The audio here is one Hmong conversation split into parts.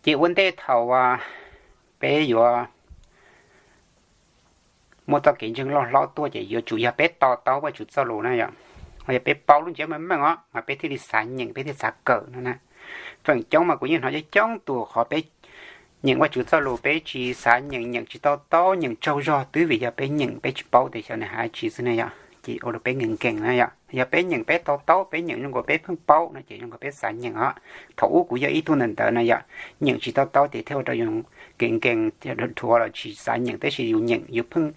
Ces ua ntej thaum peb yuav muaj txoj kev ntseeg loj hlob tuaj ces yuav tsum yog peb to taub Vajtswv txoj lus na yom. Yog peb paub lub ntsiab meej meej os mas peb thiaj li xav nyeem, peb thiaj xav kawm no na. Feem coob mas kuv yeej hnov coob coob tus qhov peb nyeem Vajtswv txoj lus peb tsis xav nyeem, nyeem tsis to taub, nyeem tsaug zog twb vim yog peb nyeem peb tsis paub tias xyov nws hais tsi xwb na yom, ces ua rau peb nkees nkees na yom. Yog peb nyeem peb to taub, peb nyeem zoo nkaus peb pheej paub no ces zoo nkaus peb xav nyeem os. Thaum ub kuv yog ib tug ntawd ntawd na yom, nyeem tsis to taub ces thiaj ua rau yus nkees nkees, dhuav los tsis xav nyeem, tab sis yus nyeem yus pheej,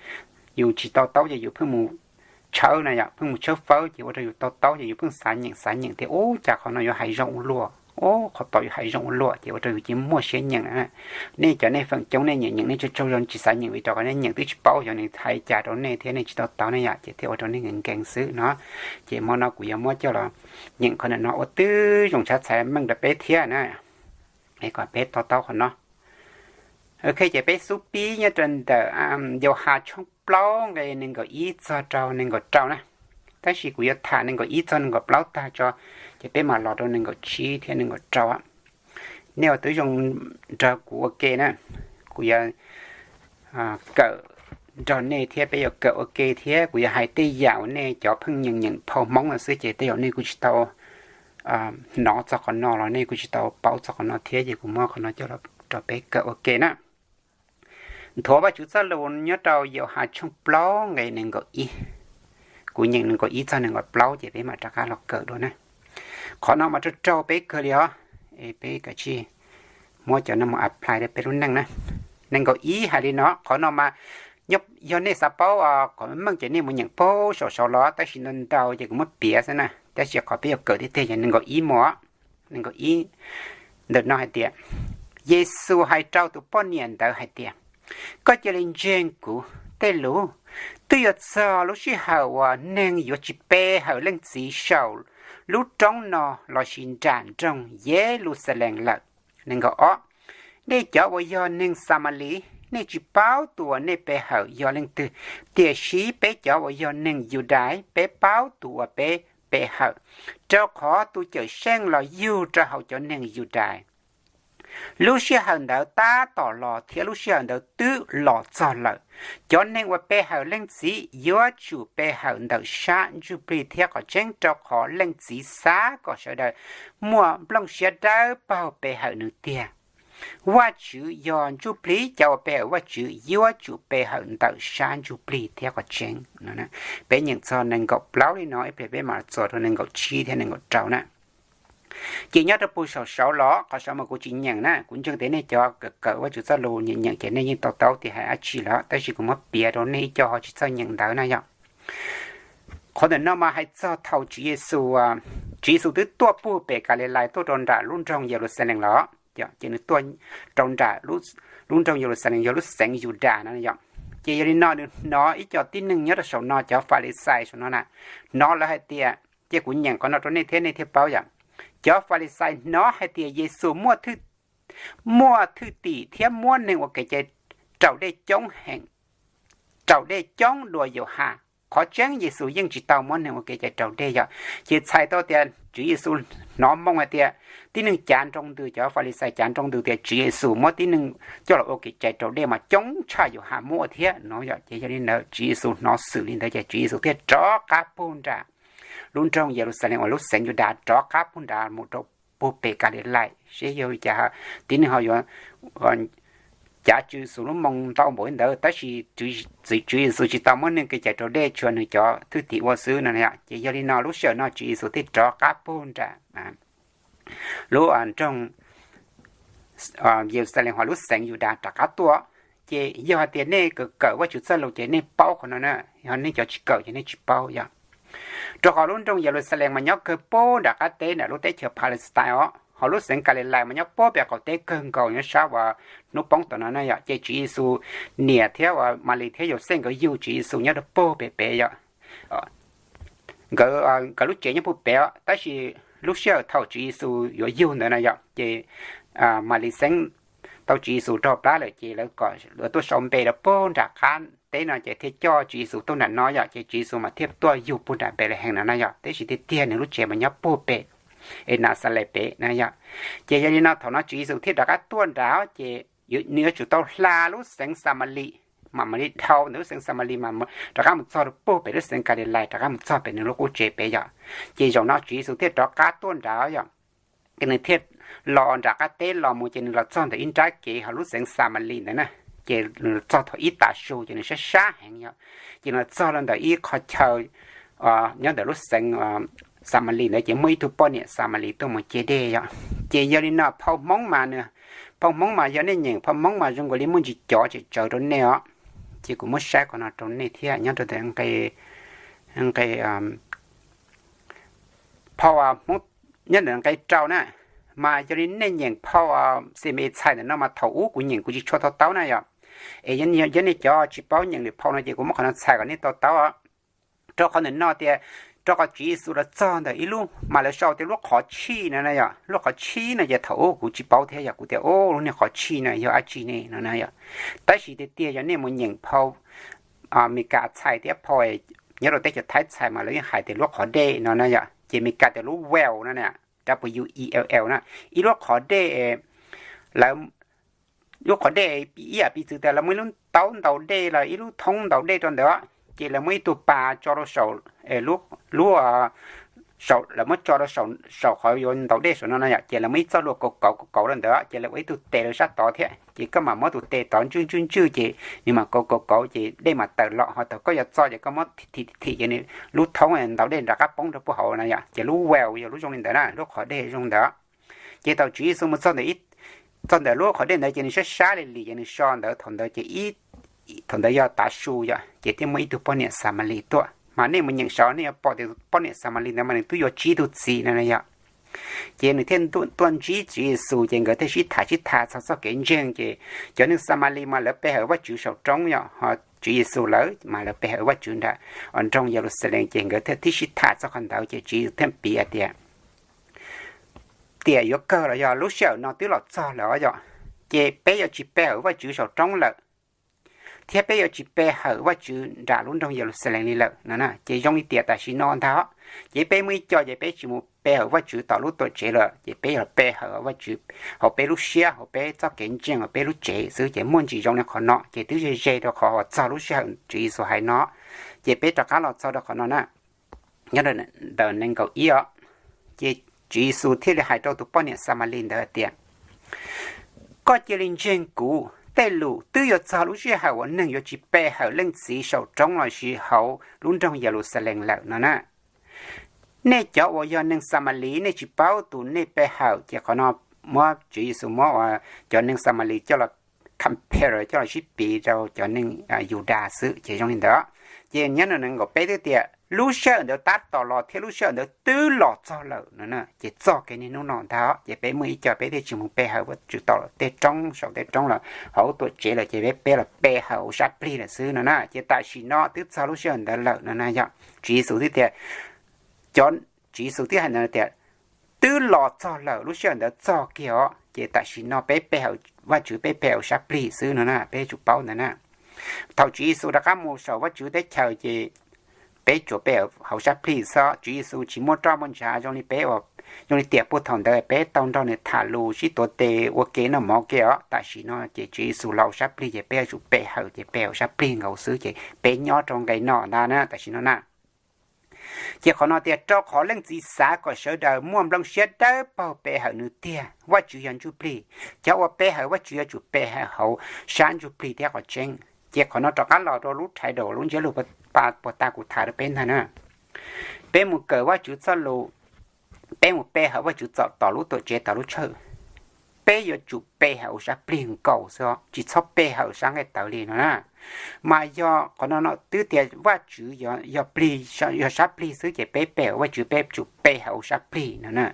yus tsis to taub ces yus pheej mus tshawb na yom, pheej mus tshawb fawb ces ua rau yus to taub ces yus pheej xav nyeem xav nyeem tias ub cas qhov no yuav hais zoo ua luaj, ub qhov tod yuav hais zoo ua luaj ces ua rau yus cia muaj siab nyeem na. Nej cov nej feem coob nej nyeem nyeem nej tsaug tsaug zog tsis xav nyeem vim rau qhov nej nyeem twb tsis paub xyov nws hais cas rau nej thiab nej tsis to taub ne yom, ces thiaj ua rau nej nkees nkees xwb no. Ces hmo no kuv yuav muab coj los nyeem qhov ntawm no ua tib zoo tshab txhais meej rau peb thiab na, es kom peb to taub qhov no. Ok, ces peb xub pib nyob rau ntawm Yauhas tshooj plaub nqe nees nkaum ib txog rau nees nkaum rau na. Tab sis kuv yuav tham nees nkaum ib txog nees nkaum plaub tag tso, ces peb mam los rau nees nkaum tsib thiab nees nkaum rau. Nej ua tib zoo nrog kuv ua ke na, kuv yuav kawm nrog nej thiab peb yuav kawm ua ke thiab kuv yuav hais tej yam uas nej cov pheej nyeem nyeem phau Hmoob no xwb ces tej zaum nej kuj tsis tau hnov txog qhov no los nej kuj tsis tau paub txog qhov no thiab ces kuv muab qhov no coj los rau peb kawm ua ke na. Nthuav Vajtswv txoj lus nyob rau Yauhas tshooj plaub nqe nees nkaum ib. Kuv nyeem nees nkaum ib txog nees nkaum plaub ces peb mam rov qab los kawm dua na. Qhov no mas raug raug peb kawg li os, es peb kav tsij muab cov no mus apply rau peb lub neej na. Nees nkaum ib hais li no, qhov no mas yog nej xav paub kom meej ces nej mus nyeem paub saum saud los, tab sis ntau ntau ces kuv muab piav xwb na, tab sis qhov peb yuav kawm tiag tiag yog nees nkaum ib mus. Nees nkaum ib ntawm no hais tias, Yexus hais rau tus poj niam ntawd hais tias, koj cia li ntseeg kuv tej lus, twb yuav txog lub sij hawm uas neeg yuav tsis pe hawm Leej Txiv saum lub roob no lossis nram nroog Yeluxalees lawm. Nees nkaum ob, nej cov uas yog neeg Xamalis, nej tsis paub tus uas nej pe hawm yog leej twg, tiam sis peb cov uas yog neeg Yudais peb paub tus uas peb pe hawm, rau qhov tus Cawmseej los yug rau hauv cov neeg Yudais. Lub sij hawm ntawd tab tom los thiab lub sij hawm ntawd twb los txog lawm. Cov neeg uas pe hawm Leej Txiv yuav tsum pe hawm ntawm sab ntsuj plig thiab qhov tseeb, rau qhov Leej Txiv xav kom sawv daws muaj nplooj siab dawb paug pe hawm nws tiag. Vajtswv yog ntsuj plig, cov uas pe hawm Vajtswv yuav tsum pe hawm ntawm sab ntsuj plig thiab qhov tseeb. Peb nyeem txog nees nkaum plaub li no ib pliag peb mam txuas rau nees nkaum tsib thiab nees nkaum rau na. Ces nyob rau puag saum saud los, qhov saud mas kuv tsis nyeem na, kuv ntseeg tias nej cov kawm Vajtswv txoj lus nyeem nyeem ces nej yeej to taub tias hais dab tsi lawm, tab sis kuv muab piav rau nej ib co ho tsis txawj nyeem ntawv na yom. Qhov ntawm no mas hais txog thaum Tswv Yexus, Tswv Yexus twb tuaj puag pem Kalilais tuaj rau nram lub nroog Yeluxalees los, ces nws tuaj rau nram lub nroog Yeluxalees yog lub xeev Yudas no yom. Ces yog li no nws hnov ib co tib neeg nyob rau saum no, cov Falixais saum no na, hnov lawv hais tias, ces kuv nyeem qhov no rau nej thiab nej thiaj paub yom. Cov Falixais hnov hais tias Yexus muaj muaj thwj tim thiab muab neeg ua kev cai raus dej coob heev, raus dej coob dua Yauhas. Qhov tseeb Yexus yeej tsis tau muab neeg ua kev cai raus dej yom. Ces txhais tau tias Tswv Yexus hnov moo hais tias tib neeg cav nroo ntws, cov Falixais cav nroo ntws tias Tswv Yexus muab tib neeg coj los ua kev cai raus dej mas coob tshaj Yauhas muab ua thiab no yom. Ces yog li ntawd Tswv Yexus hnov xwm li ntawd ces Tswv Yexus thiaj rov qab puag nram lub nroog Yeluxalees uas lub xeev Yudas, rov qab puag nrad mus rau puag pem Kalilais seb yog li cas tib neeg ho yuav cav Tswv Yexus lub moo ntau npaum li ntawd, tab sis Tswv Yexus tsis tau muab neeg kev cai raus dej, tsuas nws cov thwj tim ua xwb no. Ces yog li no lub sij hawm no Tswv Yexus thiaj rov qab puag nram lub nroog Yeluxalees hos lub xeev Yudas rov qab tuaj. Ces yog hais tias nej kawm Vajtswv txoj lus ces nej paub qhov no na, yog nej cov tsis kawm ces nej tsis paub yom. Rau qhov lub nroog Yeluxalees mas nyob kawg puag nram qab teb nram lub teb chaws Palestine os, hos lub xeev Kalilais mas nyob puag pem qaum teb kawg nkaus nyob sab uas hnub poob tom no na yom. Ces Tswv Yexus niam thiab uas Malis thiab Yauxej nkawd yug Tswv Yexus nyob rau puag pem pem yom. Nkawd, nkawd lub tsev nyob puag pem os, tab sis lub sij hawm thaum Tswv Yexus yuav yug ntawd na yom, ces Malis xeeb tau Tswv Yexus rau plab lawm ces lawv kom lawv tuaj sau npe rau puag nram qab teb no ces thiaj coj Tswv Yexus tuaj nram no yom, ces Tswv Yexus mas thiaj tuaj yug puag nram Npelehees no na yom, tab sis tiag tiag nws lub tsev mas nyob puag pem es Naxales pem na yom. Ces yog li no thaum no Tswv Yexus thiaj rov qab tuaj nrad ces nws yuav tsum tau hla lub xeev Xamalis, mam mam li dhau ntawm lub xeev Xamalis mas rov qab mus txog rau puag pem lub xeev Kalilais, rov qab mus txog pem nws lub qub tsev pem yom. Ces zaum no Tswv Yexus thiaj rov qab tuaj nrad yom. Ces nws thiaj los nram qab teb los mus ces nws los txog ntawm ib nrab kev hauv lub xeev Xamalis ntawd na. Ces nws los txog thaum ib tav su ces nws sab sab heev yom. Ces nws los txog rau ntawm ib qho chaw nyob ntawm lub xeev Xamalis ntawd ces muaj ib tug poj niam Xamalis tuaj mus ce dej yom. Ces yog li no phau Hmoob mas, phau Hmoob mas yog nej nyeem phau Hmoob mas zoo nkaus li muaj ntsis cov tsem tsawv rau nej os. Ces kuv muab saib qhov no rau nej thiab nyob rau ntawm nqe, nqe phau Hmoob nyob ntawm nqe rau na. Mas yog li nej nyeem phau Xi Me Txhais ntawm no mas thaum ub kuv nyeem kuv tsis tshua to taub na yom. Es yog nej cov tsis paub nyeem lwm phau no ces kuv muab qhov no txhais kom nej to taub. Rau qhov ntawm no tias, rau qhov Tswv Yexus los txog ntawm ib lub mas lawv sau tias lub qhov tshij no na yom. Lub qhov tshij no ces thaum ub kuv tsis paub thiab yog kuv tias ub lub niag qhov tshij no yog dab tsi ne no na yom. Tab sis tiag tiag yog nej mus nyeem phau Mes Kas txhais thiab phau nyob rau teb chaws Thaib txhais mas lawv yeej hais tias lub qhov dej no na yom. Ces Mes Kas tias lub well no na, W E L L na, ib lub qhov dej. Lawv, lub qhov dej ib yam piv txwv tias lawv muaj ib lub taub ntaus dej los ib lub thoob ntaus dej rau ntawd, ces lawv muaj ib tug pas tso rau saum, lub, lub, lawv muab tso rau saum qhov yuav ntaus dej saum no no yom, ces lawv muaj ib txoj hlua kauv kauv kauv kauv rau ntawd ces lawv ua ib tug tes rau sab tod thiab, ces koj mam muab tus tes tod ntswj ntswj ntswj ces nws mam kauv kauv kauv ces dej mam tawm los, ho thaum koj yuav txo ces koj muab thim thim ces nws lub thoob ntaus dej nram qab poob rau puag hauv na yom. Ces lub well yog lub zoo li ntawd na, lub qhov dej zoo ntawd. Ces thaum Tswv Yexus mus txog ntawm lub qhov dej ntawd ces nws sab sab li li ces nws so ntawd, thaum ntawd ces thaum ntawd yog tav su yom, ces thiaj muaj ib tug poj niam Xamalis tuaj. Mas nej mus nyeem saud nej yuav pom tias poj niam Xamalis ntawd mas nws twb yuav tsib tug txiv no na yom. Ces nws thiaj tuaj ntsib Tswv Yexus ces nkawd thiaj sib tham sib tham txog txoj kev ntseeg. Ces cov neeg Xamalis mas lawv pe hawm Vajtswv saum roob yom, ho Tswv Yexus lawv mas lawv pe hawm Vajtswv nram nroog Yeluxalees, ces nkawd thiaj sib tham txog qhov ntawd ces Tswv Yexus thiaj piv hais tias, tias yuav kawg los yog lub sij hawm no twb los txog lawm os yom, ces peb yuav tsis pe hawm Vajtswv saum roob lawm, thiab peb yuav tsis pe hawm Vajtswv nram lub nroog Yeluxalees li lawm no na. Ces zoo li tias tam sim no ntag, ces peb muaj ib co ces peb tsis mus pe hawm Vajtswv tom lub tuam tsev lawm, ces peb yuav pe hawm Vajtswv hauv peb lub siab, hauv peb txoj kev ntseeg, hauv peb lub tsev xwb. Ces muaj ntsis zoo li qhov no ces twb ze ze rau qhov uas txog lub sij hawm Tswv Yexus hais no, ces peb rov qab los txog rau qhov no na. Nyob ntawm nees nkaum ib os, ces Tswv Yexus thiaj li hais rau tus poj niam Xamalis ntawd hais tias, koj cia li ntseeg kuv tej lus, twb yuav txog lub sij hawm uas neeg yuav tsis pe hawm Leej Txiv saum roob lossis hauv lub nroog Yeluxalees lawm no na. Nej cov uas yog neeg Xamalis nej tsis paub tus nej pe hawm, ces qhov no muab Tswv Yexus muab uas cov neeg Xamalis coj los compare, coj los sib piv rau cov neeg Yudas xwb, ces zoo li ntawd. Ces nyob nws nkaum peb twb tias lub sij hawm ntawd tab tom los thiab lub sij hawm ntawd twb los txog lawm no na, ces txog kev niaj hnub no ntag, ces peb muaj ib co peb thiaj tsis mus pe hawm Vajtswv tom tej roob saum tej roob lawm, hauv tuam tsev lawm, ces peb, peb los pe hawm hauv sab plig lawm xwb no na. Ces tam sim no twb txog lub sij hawm ntawd lawm no na yog Tswv Yexus thiaj tias, cov, Tswv Yexus thiaj hais ntawd tias, twb los txog lawm, lub sij hawm ntawd txog kiag os, ces tam sim no peb pe hawm Vajtswv peb pe hauv sab plig xwb no na, peb yuav tsum paub ntawd na. Thaum Tswv Yexus rov qab mus saum Vajtswv teb chaws ces peb tsuas pe hauv sab plig xwb, Tswv Yexus tsis muaj roj muaj ntshav zoo li peb, zoo li tiam puag thaum ntawd peb tau nrog nws tham lus sib tuav tes ua ke noj mov ke os. Tam sim no ces Tswv Yexus los hauv sab plig ces peb yuav tsum pe hawm ces pe hauv sab plig nkaus xwb, ces peb nyob rau nqe no ntag na tam sim no na. Ces qhov no tias rau qhov Leej Txiv xav kom sawv daws muaj nplooj siab dawb paug pe hawm nws tiag. Vajtswv yog ntsuj plig, cov uas pe hawm Vajtswv yuav tsum pe hawm hauv sab ntsuj plig thiab qhov tseeb. Ces qhov no rov qab los rau lub title, lub ntsiab lus puag ta kuv tham rau peb ntag na. Peb mus kawm Vajtswv txoj lus, peb mus pe hawm Vajtswv txom tom lub tuam tsev tom lub tshawj, peb yuav tsum pe hawm hauv sab plig nkaus xwb, tsis txhob pe hawm sab nqaij tawv li no na. Mas yog qhov no no twb tias Vajtswv yog plig, yog sab plig xwb ces peb pe hawm Vajtswv peb tsum pe hawm hauv sab plig no na.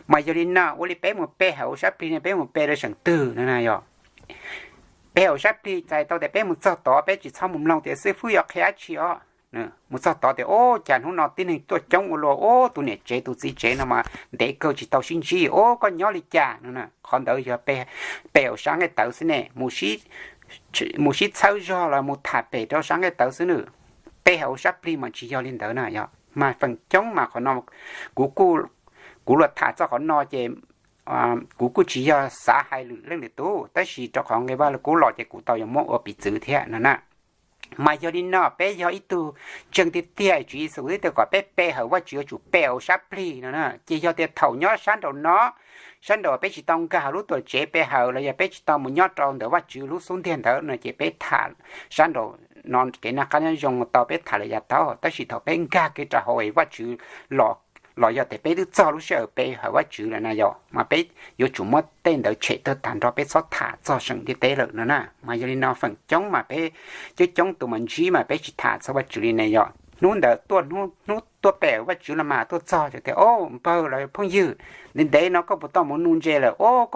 Mas yog li no ua li peb mus pe hawm hauv sab plig no peb mus pe rau seem twg no na yog? Pe hawm sab plig txhais tau tias peb mus txog tod peb tsis txhob mus mloog tias xib fwb yuav qhia dab tsi os. Mus txog tod tias, ub, cas hnub no tib neeg tuaj coob ua luaj, ub, tus niam tsev tus txiv tsev no mas ntev kawg tsis tau sib ntsib, ub, koj nyob li cas no na. Qhov ntawd yog pe hauv sab nqaij tawv xwb ne, mus sib txhawb zog los mus tham pem rau sab nqaij tawv xwb na. Pe hauv sab plig mas tsis yog li ntawd na yog. Mas feem coob mas qhov no kuv kuj, kuv luag tham txog qhov no ces kuv kuj tsis yog xav hais lwm leej lwm tus, tab sis rau qhov nqe Vaj Lug Kub los ces kuv tau yuav muab ua piv txwv thiab no na. Mas yog li no peb yog ib tug ntseeg tiag tiag, Tswv Yexus twb tias kom peb pe hawm Vajtswv yuav tsum pe hauv sab plig no na. Ces yog tias thaum nyob sab nraum no, sab nraum peb tsis tau nkag hauv lub tuam tsev pe hawm los yog peb tsis tau mus nyob rau ntawm Vajtswv lub xub ntiag ntawd no ces peb tham sab nraum no kev noj qab nyob zoo tau peb tham lawm yav tau, tab sis thaum peb nkag kiag rau hauv es Vajtswv los, los yog tias peb twb txog lub sij hawm pe hawm Vajtswv lawm na yog mas peb yuav tsum muab tej ntawd tshem tag nrho, peb txhob tham txog seem ntiaj teb lawm no na. Mas yog li no feem coob mas peb coob coob tus mas ntsib mas peb tsis tham txog Vajtswv li ne yog. Hnub ntawd tuaj, hnub tuaj pe hawm Vajtswv los mas tuaj txog ces tias, O npawg los phooj ywg, ntev ntev no koj puas tau mus nuv ntses lawm? O,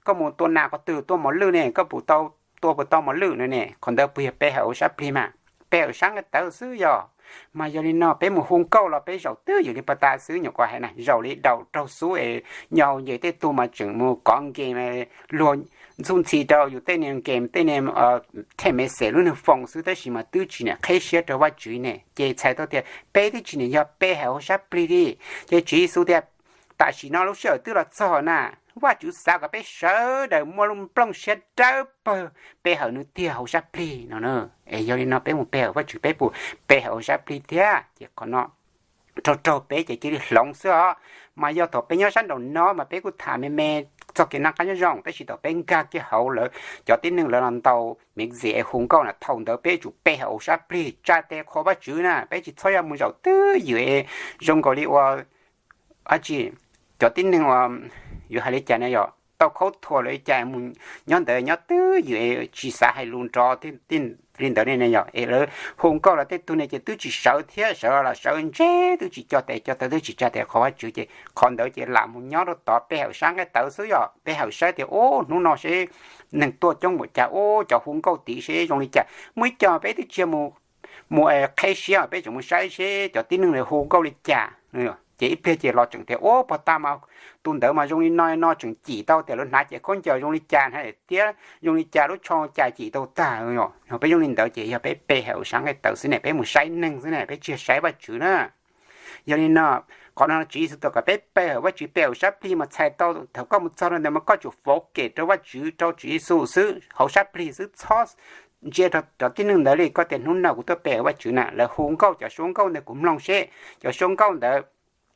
koj mus tua nas qhov twg, tua mos lwj ne, koj puas tau, tua puas tau mos lwj no ne? Qhov ntawd puas yog pe hawm hauv sab plig mas? Pe hawm sab nqaij tawv xwb yog. Mas yog li no peb mus hu nkauj los peb zaum twb ywm li pas tas xwb, nyuam qhuav hais na, zaum li daus raug xub es nyo nce tej tug mas tseem mus kov nkem luag ntxuj ntxhi rau yus tej niag nkem, tej niag thej me xes lub nws foos xwb, tab sis mas twb tsis niam qheb siab rau Vajtswv ne. Ces txhais tau tias peb twb tsis niam yog pe hawm hauv sab plig li. Ces Tswv Yexus tias, Tam sim no lub sij hawm twb los txog na, Vajtswv xav kom peb sawv daws muaj lub nplooj siab dawb paug pe hawm nws tiag hauv sab plig no na. Es yog li no peb mus pe hawm Vajtswv peb puas pe hawm hauv sab plig thiab? Ces qhov no raug raug peb ces cia li hloov xwb os. Mas yog thaum peb nyob sab nraum no mas peb kuj tham me me txog kev noj qab nyob zoo, tab sis thaum peb nkag kiag hauv lawv cov tib neeg lawv los ntaus me ntsis es hu nkauj na, thaum ntawd peb yuav tsum pe hauv sab plig tsa tes qhuas Vajtswv na, peb tsis txhob yog mus zaum twb ywm zoo nkaus li ua dab tsi, cov tib neeg uas yuav hais li cas ne yog tau khaub thuas lawm li cas mus nyob ntawd nyob twb ywm tsis xav hais lus nrov li ntawd ne yog. Es lawv hu nkauj los tej tug ne ces twb tsis sawv thiab, sawv los sawv ntseb twb tsis cog tes cog taw twb tsis tsa tes qhuas Vajtswv, ces qhov ntawd ces lam mus nyob rau tod pe hawm sab nqaij tawv xwb yog. Pe hawm saib tias ub hnub no seb neeg tuaj coob npaum cas, ub cov hu nkauj tid seb zoo li cas. Muaj ib co peb twb tsis mus, mus qheb siab, peb tseem mus saib seb cov tib neeg hu nkauj li cas. Ces ib pliag ces los tseem tias ub pog tas mas tus ntawd mas zoo li no no, tseem cim tau tias lawv hnav cev khaub ncaws zoo li cas, hnav daim tiab zoo li cas, lub tsho cas cim tau tag. Yog peb zoo li ntawd ces yog peb pe hawm sab nqaij tawv xwb ne, peb mus saib neeg xwb ne, peb tsis yog saib Vajtswv na. Yog li no, qhov no Tswv Yexus tias kom peb pe hawm Vajtswv pe hauv sab plig mas txhais tau thaum koj mus txog rau ntawd mas koj tsum fov kem rau Vajtswv, rau Tswv Yexus xwb hauv sab plig xwb, txhob ntsia rau cov tib neeg ntawd li. Koj tias hnub no kuv tuaj pe hawm Vajtswv na, lawv hu nkauj cov suab nkauj ntawd kuv mloog seb cov suab nkauj ntawd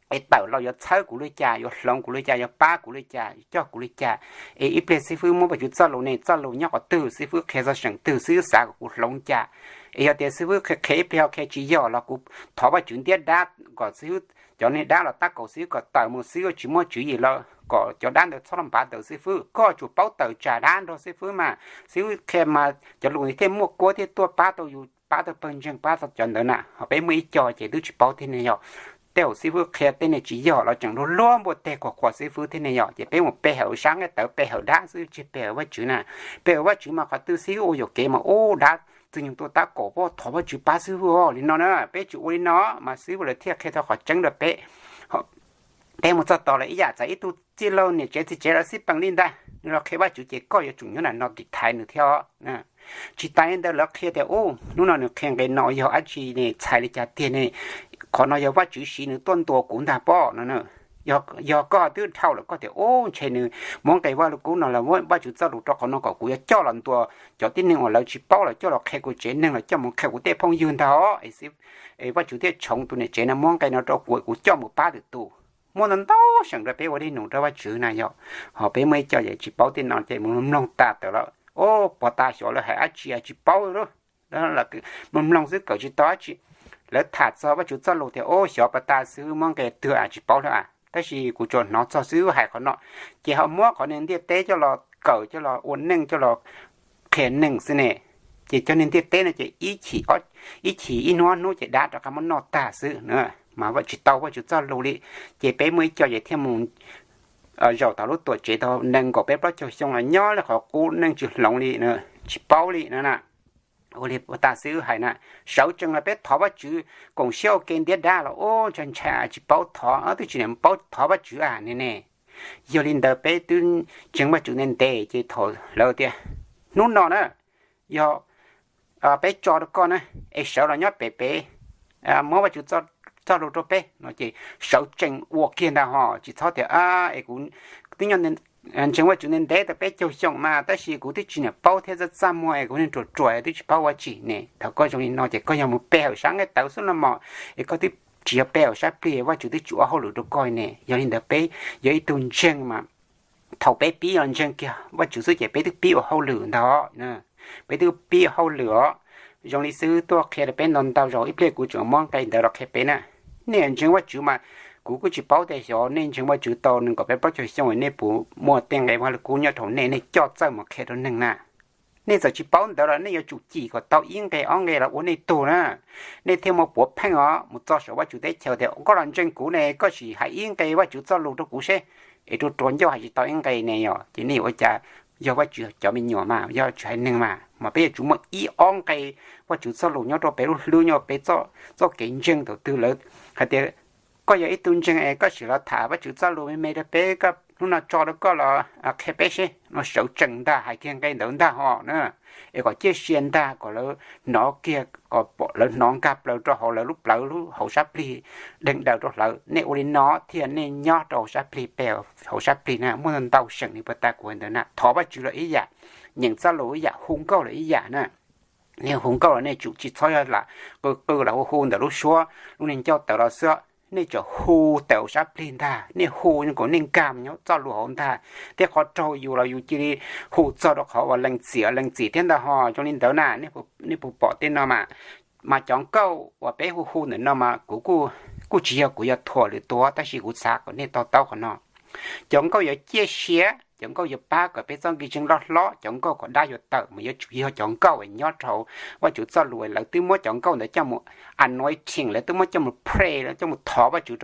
es tawm los yuav txhawb kuv li cas, yuav hloov kuv li cas, yuav pab kuv li cas, yuav coj kuv li cas. Es ib pliag xib fwb muab Vajtswv txoj lus ne, txoj lus nyob qhov twg, xib fwb qhia txog seem twg, xib fwb xav kom kuv hloov cas. Es yog tias xib fwb qhia qhia ib pliag ho qhia tsis yog los kuv thov Vajtswv ntiab dab kom xib fwb, cov niag dab los tab kaum xib fwb kom tawm mus, xib fwb tsis muaj tswv yim los kom cov dab ntawd txhob los npav tawm xib fwb. Koj tsuas paub tawm tsam dab nrog xib fwb mas, xib fwb qhia mas cov lus thiaj muaj kuab thiaj tuaj pab tau yus, pab tau pawg ntseeg, pab tau cov ntawd na. Ho peb muaj ib co ces twb tsis paub thiab ne yog. Tej zaum xib fwb qhia tej niag tsis yog los tseem luag luag npuaj teg quas quas xib fwb thiab ne yog. Ces peb mus pe hawm sab nqaij tawv, pe hawm dab xwb tsis pe hawm Vajtswv na. Pe hawm Vajtswv mas qhov twg xib fwb ua yuam kev mas ub dab txwg nyoog tuaj tab kaum pab thov Vajtswv pab xib fwb li no na. Peb tsis ua li no mas xib fwb lawv thiaj qhia tau qhov tseeb rau peb. Peb mus txog tod lawm ib yam txawm ib tug txij laug niam tsev txiv tsev lawv xij peem li ntag, nws los qhia Vajtswv ces koj yuav tsum nyob nram no tiv thaiv nws thiab os. Tsis tas li ntawd lawv qhia tias ub hnub no nws qhia nqe no yog dab tsi ne, txhais li cas tiag ne? Qhov no yog Vajtswv siv nws tuaj ntuas kuv ntag pob no. Yog koj twb dhau lawm koj tias ub ntshe nws muab nqe Vaj Lug Kub no los Vajtswv txoj lus rau qhov no kom kuv yuav coj los ntuas cov tib neeg uas lawv tsis paub los coj los qhia kuv tsev neeg los coj mus qhia kuv tej phooj ywg ntag os. Es Vajtswv thiaj tshoov tus niam tsev no muab nqe no rau kuv, kuv coj mus pab lwm tus. Muaj ntau ntau seem rau peb ua dej num rau Vajtswv na yog. Ho peb muaj ib co ces tsis paub tej no ces mus mloog tas tawm lawm. O, pog tas xyov lawv hais dab tsi tsis paub li. Mloog mloog xwb kawm tsis tau dab tsi. Lawv tham txog Vajtswv txoj lus tias ub xyov pog tas xib fwb muab nqe twg tsis paub lawm a, tab sis kuv tsuas hnov txog xib fwb hais qhov no. Ces ho muab qhov niag ntiaj teb coj los kawm, coj los ua neej, coj los qhia neeg xwb ne. Ces cov niag ntiaj teb no ces ib chim ib hnub ob hnub ces dab rov qab muab noj tag xwb na, mas tsis tau Vajtswv txoj lus li. Ces peb muaj ib co ces thiaj mus zaum tau lub tuam tsev tau nees nkaum peb plaub caug xyoo los nyob li qhov qub neej tsis hloov li, tsis paub li no na. Ua li pog tas xib fwb hais na, sawv tsees los peb thov Vajtswv koom siab ua ke ntiab dab los ub ntshai ntshai tsis paub thov, twb tsis niam paub thov Vajtswv a ne ne. Yog li ntawd peb twb ntseeg Vajtswv ntev ntev ces thaum lawv tias hnub no na, yog peb tso rau koj na, es sawv los nyob pem pem, muab Vajtswv txoj txoj lus rau peb no ces sawv tsees ua kiag ntag ho. Tsis txhob tias es kuv twb nyob ntseeg Vajtswv ntev ntev tau peb caug xyoo mas tab sis kuv twb tsis niam paub thiab, txaj txaj muag es kuv neeg ruam ruam twb tsis paub ua tsi ne. Thaum koj zoo li no ces koj yog mus pe hawm sab nqaij tawv xwb no mog, es koj twb tsis yog pe hawm sab plig, Vajtswv twb tsis ua hauj lwm rau koj ne. Yog li ntawd peb yog ib tug ntseeg mas thaum peb pib los ntseeg kiag Vajtswv xwb ces peb twb pib ua hauj lwm ntag. Peb twb pib ua hauj lwm os. Zoo li xwb tuaj qhia rau peb ntau ntau zaus, ib pliag kuv tseem muab nqe ntawd los qhia peb na. Nej ntseeg Vajtswv mas kuv kuj tsis paub tias xyov nej ntseeg Vajtswv tau nees nkaum peb plaub caug xyoo nej puas muaj tej nqe Vajluskub nyob rau nej, nej coj txawj mus qhia rau neeg na. Nej txawm tsis paub ntawd los nej yuav tsum cim kom tau ib nqe ob nqe los ua nej tug na. Nej thiaj muaj puav pheej os mus txog saum Vajtswv teb chaws tias koj los ntseeg kuv ne, koj sim hais ib nqe Vajtswv txoj lus rau kuv seb, es rua rua ncauj hais tsis tau ib nqe ne yom, ces nej yuav ua cas yog Vajtswv cov me nyuam mas, yog Vajtswv haiv neeg mas. Mas peb yuav tsum muaj ib ob nqe Vajtswv txoj lus nyob rau peb lub hlwb, nyob rau peb txoj kev ntseeg thaum twg lawv hais tias koj yog ib tug ntseeg es koj sim los tham Vajtswv txoj lus me me rau peb, hnub no tso rau koj los qhia peb seb no, sawv tsees ntag hais kiag nqe ntawd ntag ho na. Es kom ciaj sia ntag, kom lawv hnov kiag, kom lawv hnov nkag plaws rau hauv lawv lub plawv lub hauv sab plig, deeg daws rau hlawv. Nej ua li no thiaj nej nyob rau hauv sab plig, pe hauv sab plig na. Muaj ntau seem li puag ta kuv hais ntawd na. Thov Vajtswv los ib yam, nyeem txoj lus ib yam, hu nkauj los ib yam na. Nej hu nkauj los nej tsum tsis txhob yog lam qw qw los hu hu ntawm lub suab lub niag ncauj tawv los xwb. Nej tsum hu tawm hauv sab plig ntag, nej hu kom nej nkag nyob txoj lus hauv ntag. Tej qhov raug yus los yus cia li hu txog rau qhov uas lees txim, lees txim thiab ntag ho. Zoo li ntawd na, nej puas pom tej no mas? Mas cov nkauj uas peb hu hu ntawm no mas kuv kuj tsis yog kuv yog thuam lwm tus, tab sis kuv xav kom nej to taub qhov no. Cov nkauj yuav ciaj sia, cov nkauj yuav pab kom peb txoj kev ntseeg loj hlob, cov nkauj kom dab yuav tawm mas yuav tsum yog cov nkauj uas nyob rau Vajtswv txoj lus, lawv twb muab cov nkauj ntawd coj mus anointing, lawv twb muab coj mus pray, lawv coj mus thov Vajtswv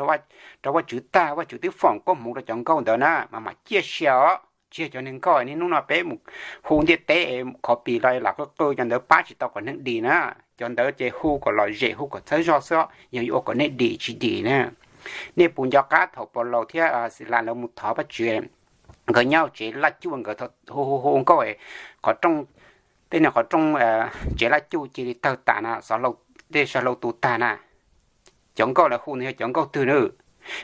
rau Vajtswv tag, Vajtswv twb foom koob hmoov rau cov nkauj ntawd na, mas mam ciaj sia os. Tsis yog cov niag nkauj niaj hnub no peb mus hu ntiaj teb es copy los lam qw qw, cov ntawd pab tsis tau kom neeg dim na. Cov ntawd ces hu kom lom zem, hu kom txhawb zog xwb, yog yuav ua kom nej dim tsis dim na. Nej puas nco qab thaum Paulus thiab Xilas lawv mus thov Vajtswv, nkawd nyob tsev laj cuj, nkawd hu hu hu nkauj, qhov rooj, tej niag qhov rooj tsev laj cuj cia li tawg tas na, tej saw hlau tu tag na. Cov nkauj lawv hu no yog cov nkauj twg na?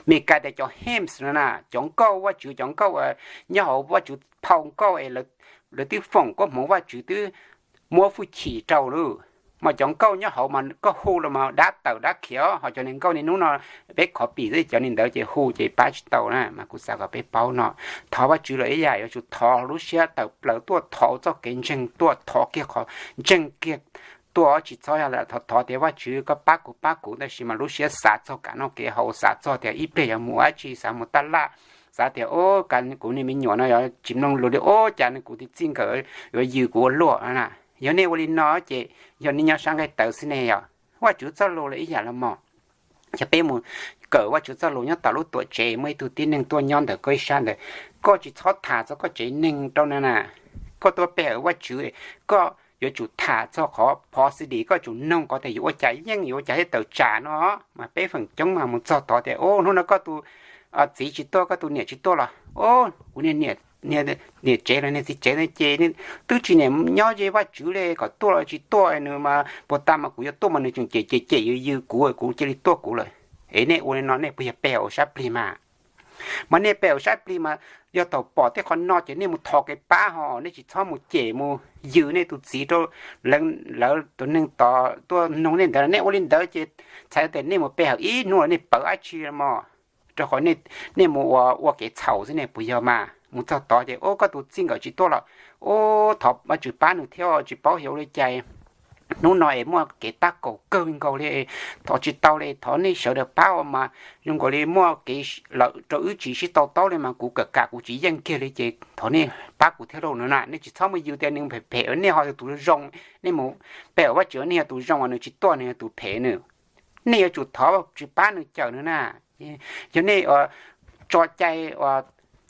Meskas tias cov hymns no na, cov nkauj Vajtswv, cov nkauj nyob hauv Vajtswv phau nkauj es lawv twb foom koob hmoov, Vajtswv twb muab hwj chim rau lawm. Mas cov nkauj nyob hauv mas koj hu los mas dab tawm dab khiav, ho cov niag nkauj niaj hnub no peb copy xwb, cov niag ntawd ces hu ces pab tsis tau na. Mas kuv xav kom peb paub no, thov Vajtswv los ib yam, yuav tsum thov lub siab tawm plaws tuaj, thov txoj kev ntseeg tuaj, thov kiag qhov ntseeg kiag tuaj, tsis txhob yog lam thov thov tias Vajtswv koj pab kuv pab kuv, tab sis mas lub siab xav txog kev noj kev haus, xav txog tias ib pliag yuav mus dab tsi, xav mus taj laj, xav tias o, kuv niag me nyuam no yuav tsis mloog lus li, o, cas kuv txiv txij nkawm yuav yws kuv ua luaj na. Yog nej ua li no ces yog nej nyob sab nqaij tawv xwb ne yom. Vajtswv txoj lus los ib yam los mas, yog peb mus kawm Vajtswv txoj lus nyob tom lub tuam tsev, muaj ib tug tib neeg tuaj nyob ntawm koj ib sab ntawd, koj tsis txhob tham txog koj tsev neeg rau na na. Koj tuaj pe hawm Vajtswv, koj yuav tsum tham txog qhov positive, koj tsum noog qhov tias yuav ua cas yeej, yuav ua cas thiaj tawm tsam no. Mas peb feem coob mas mus txog tod tias o, hnub no koj tus txiv tsis tuaj, koj tus niam tsis tuaj los o, kuv niam tsev los niag txiv tsev no ces twb tsis niam nyob ze Vajtswv li, kom tuaj los tsis tuaj, nws mas puag ta mas kuv yuav tuaj mas nws tseem cem cem cem yws yws kuv, kuv cia li tuaj kuv lawm. Es nej ua li no nej puas yog pe hauv sab plig mas? Mas nej pe hauv sab plig mas yog thaum pom tej qhov no ces nej mus thov kev pab ho, nej tsis txhob mus cem mus yws nej tus txiv rau lawv tus neeg tod tuaj noog nej ntawd. Nej ua li ntawd ces txhais tias nej mus pe hawm ib hnub los nej pawv dab tsi mog, rau qhov nej mus ua ua kev txhaum xwb ne, puas yog mas? Mus txog tod ces o, koj tus txij nkawm tsis tuaj los o, thov Vajtswv pab nws thiab, tsis paub xyov ua li cas, hnub no es muaj kev tab kaum kawg nkaus li, thov tsis tau li, thov nej sawv daws pab mas zoo nkaus li muaj kev lawm rau wb tsis sib tau taub li mas kuv kawm kam kuv tsis yeej kiag li ces thov nej pab kuv thiab lauj no na. Nej tsis txhob mus yws tias nws phem phem, nej ho yog tus zoo, nej mus pe hawm Vajtswv nej yog tus zoo, nws tsis tuaj nws yog tus phem nws. Nej yuav tsum thov Vajtswv pab nws cawm nws na. Yog nej tso cai ua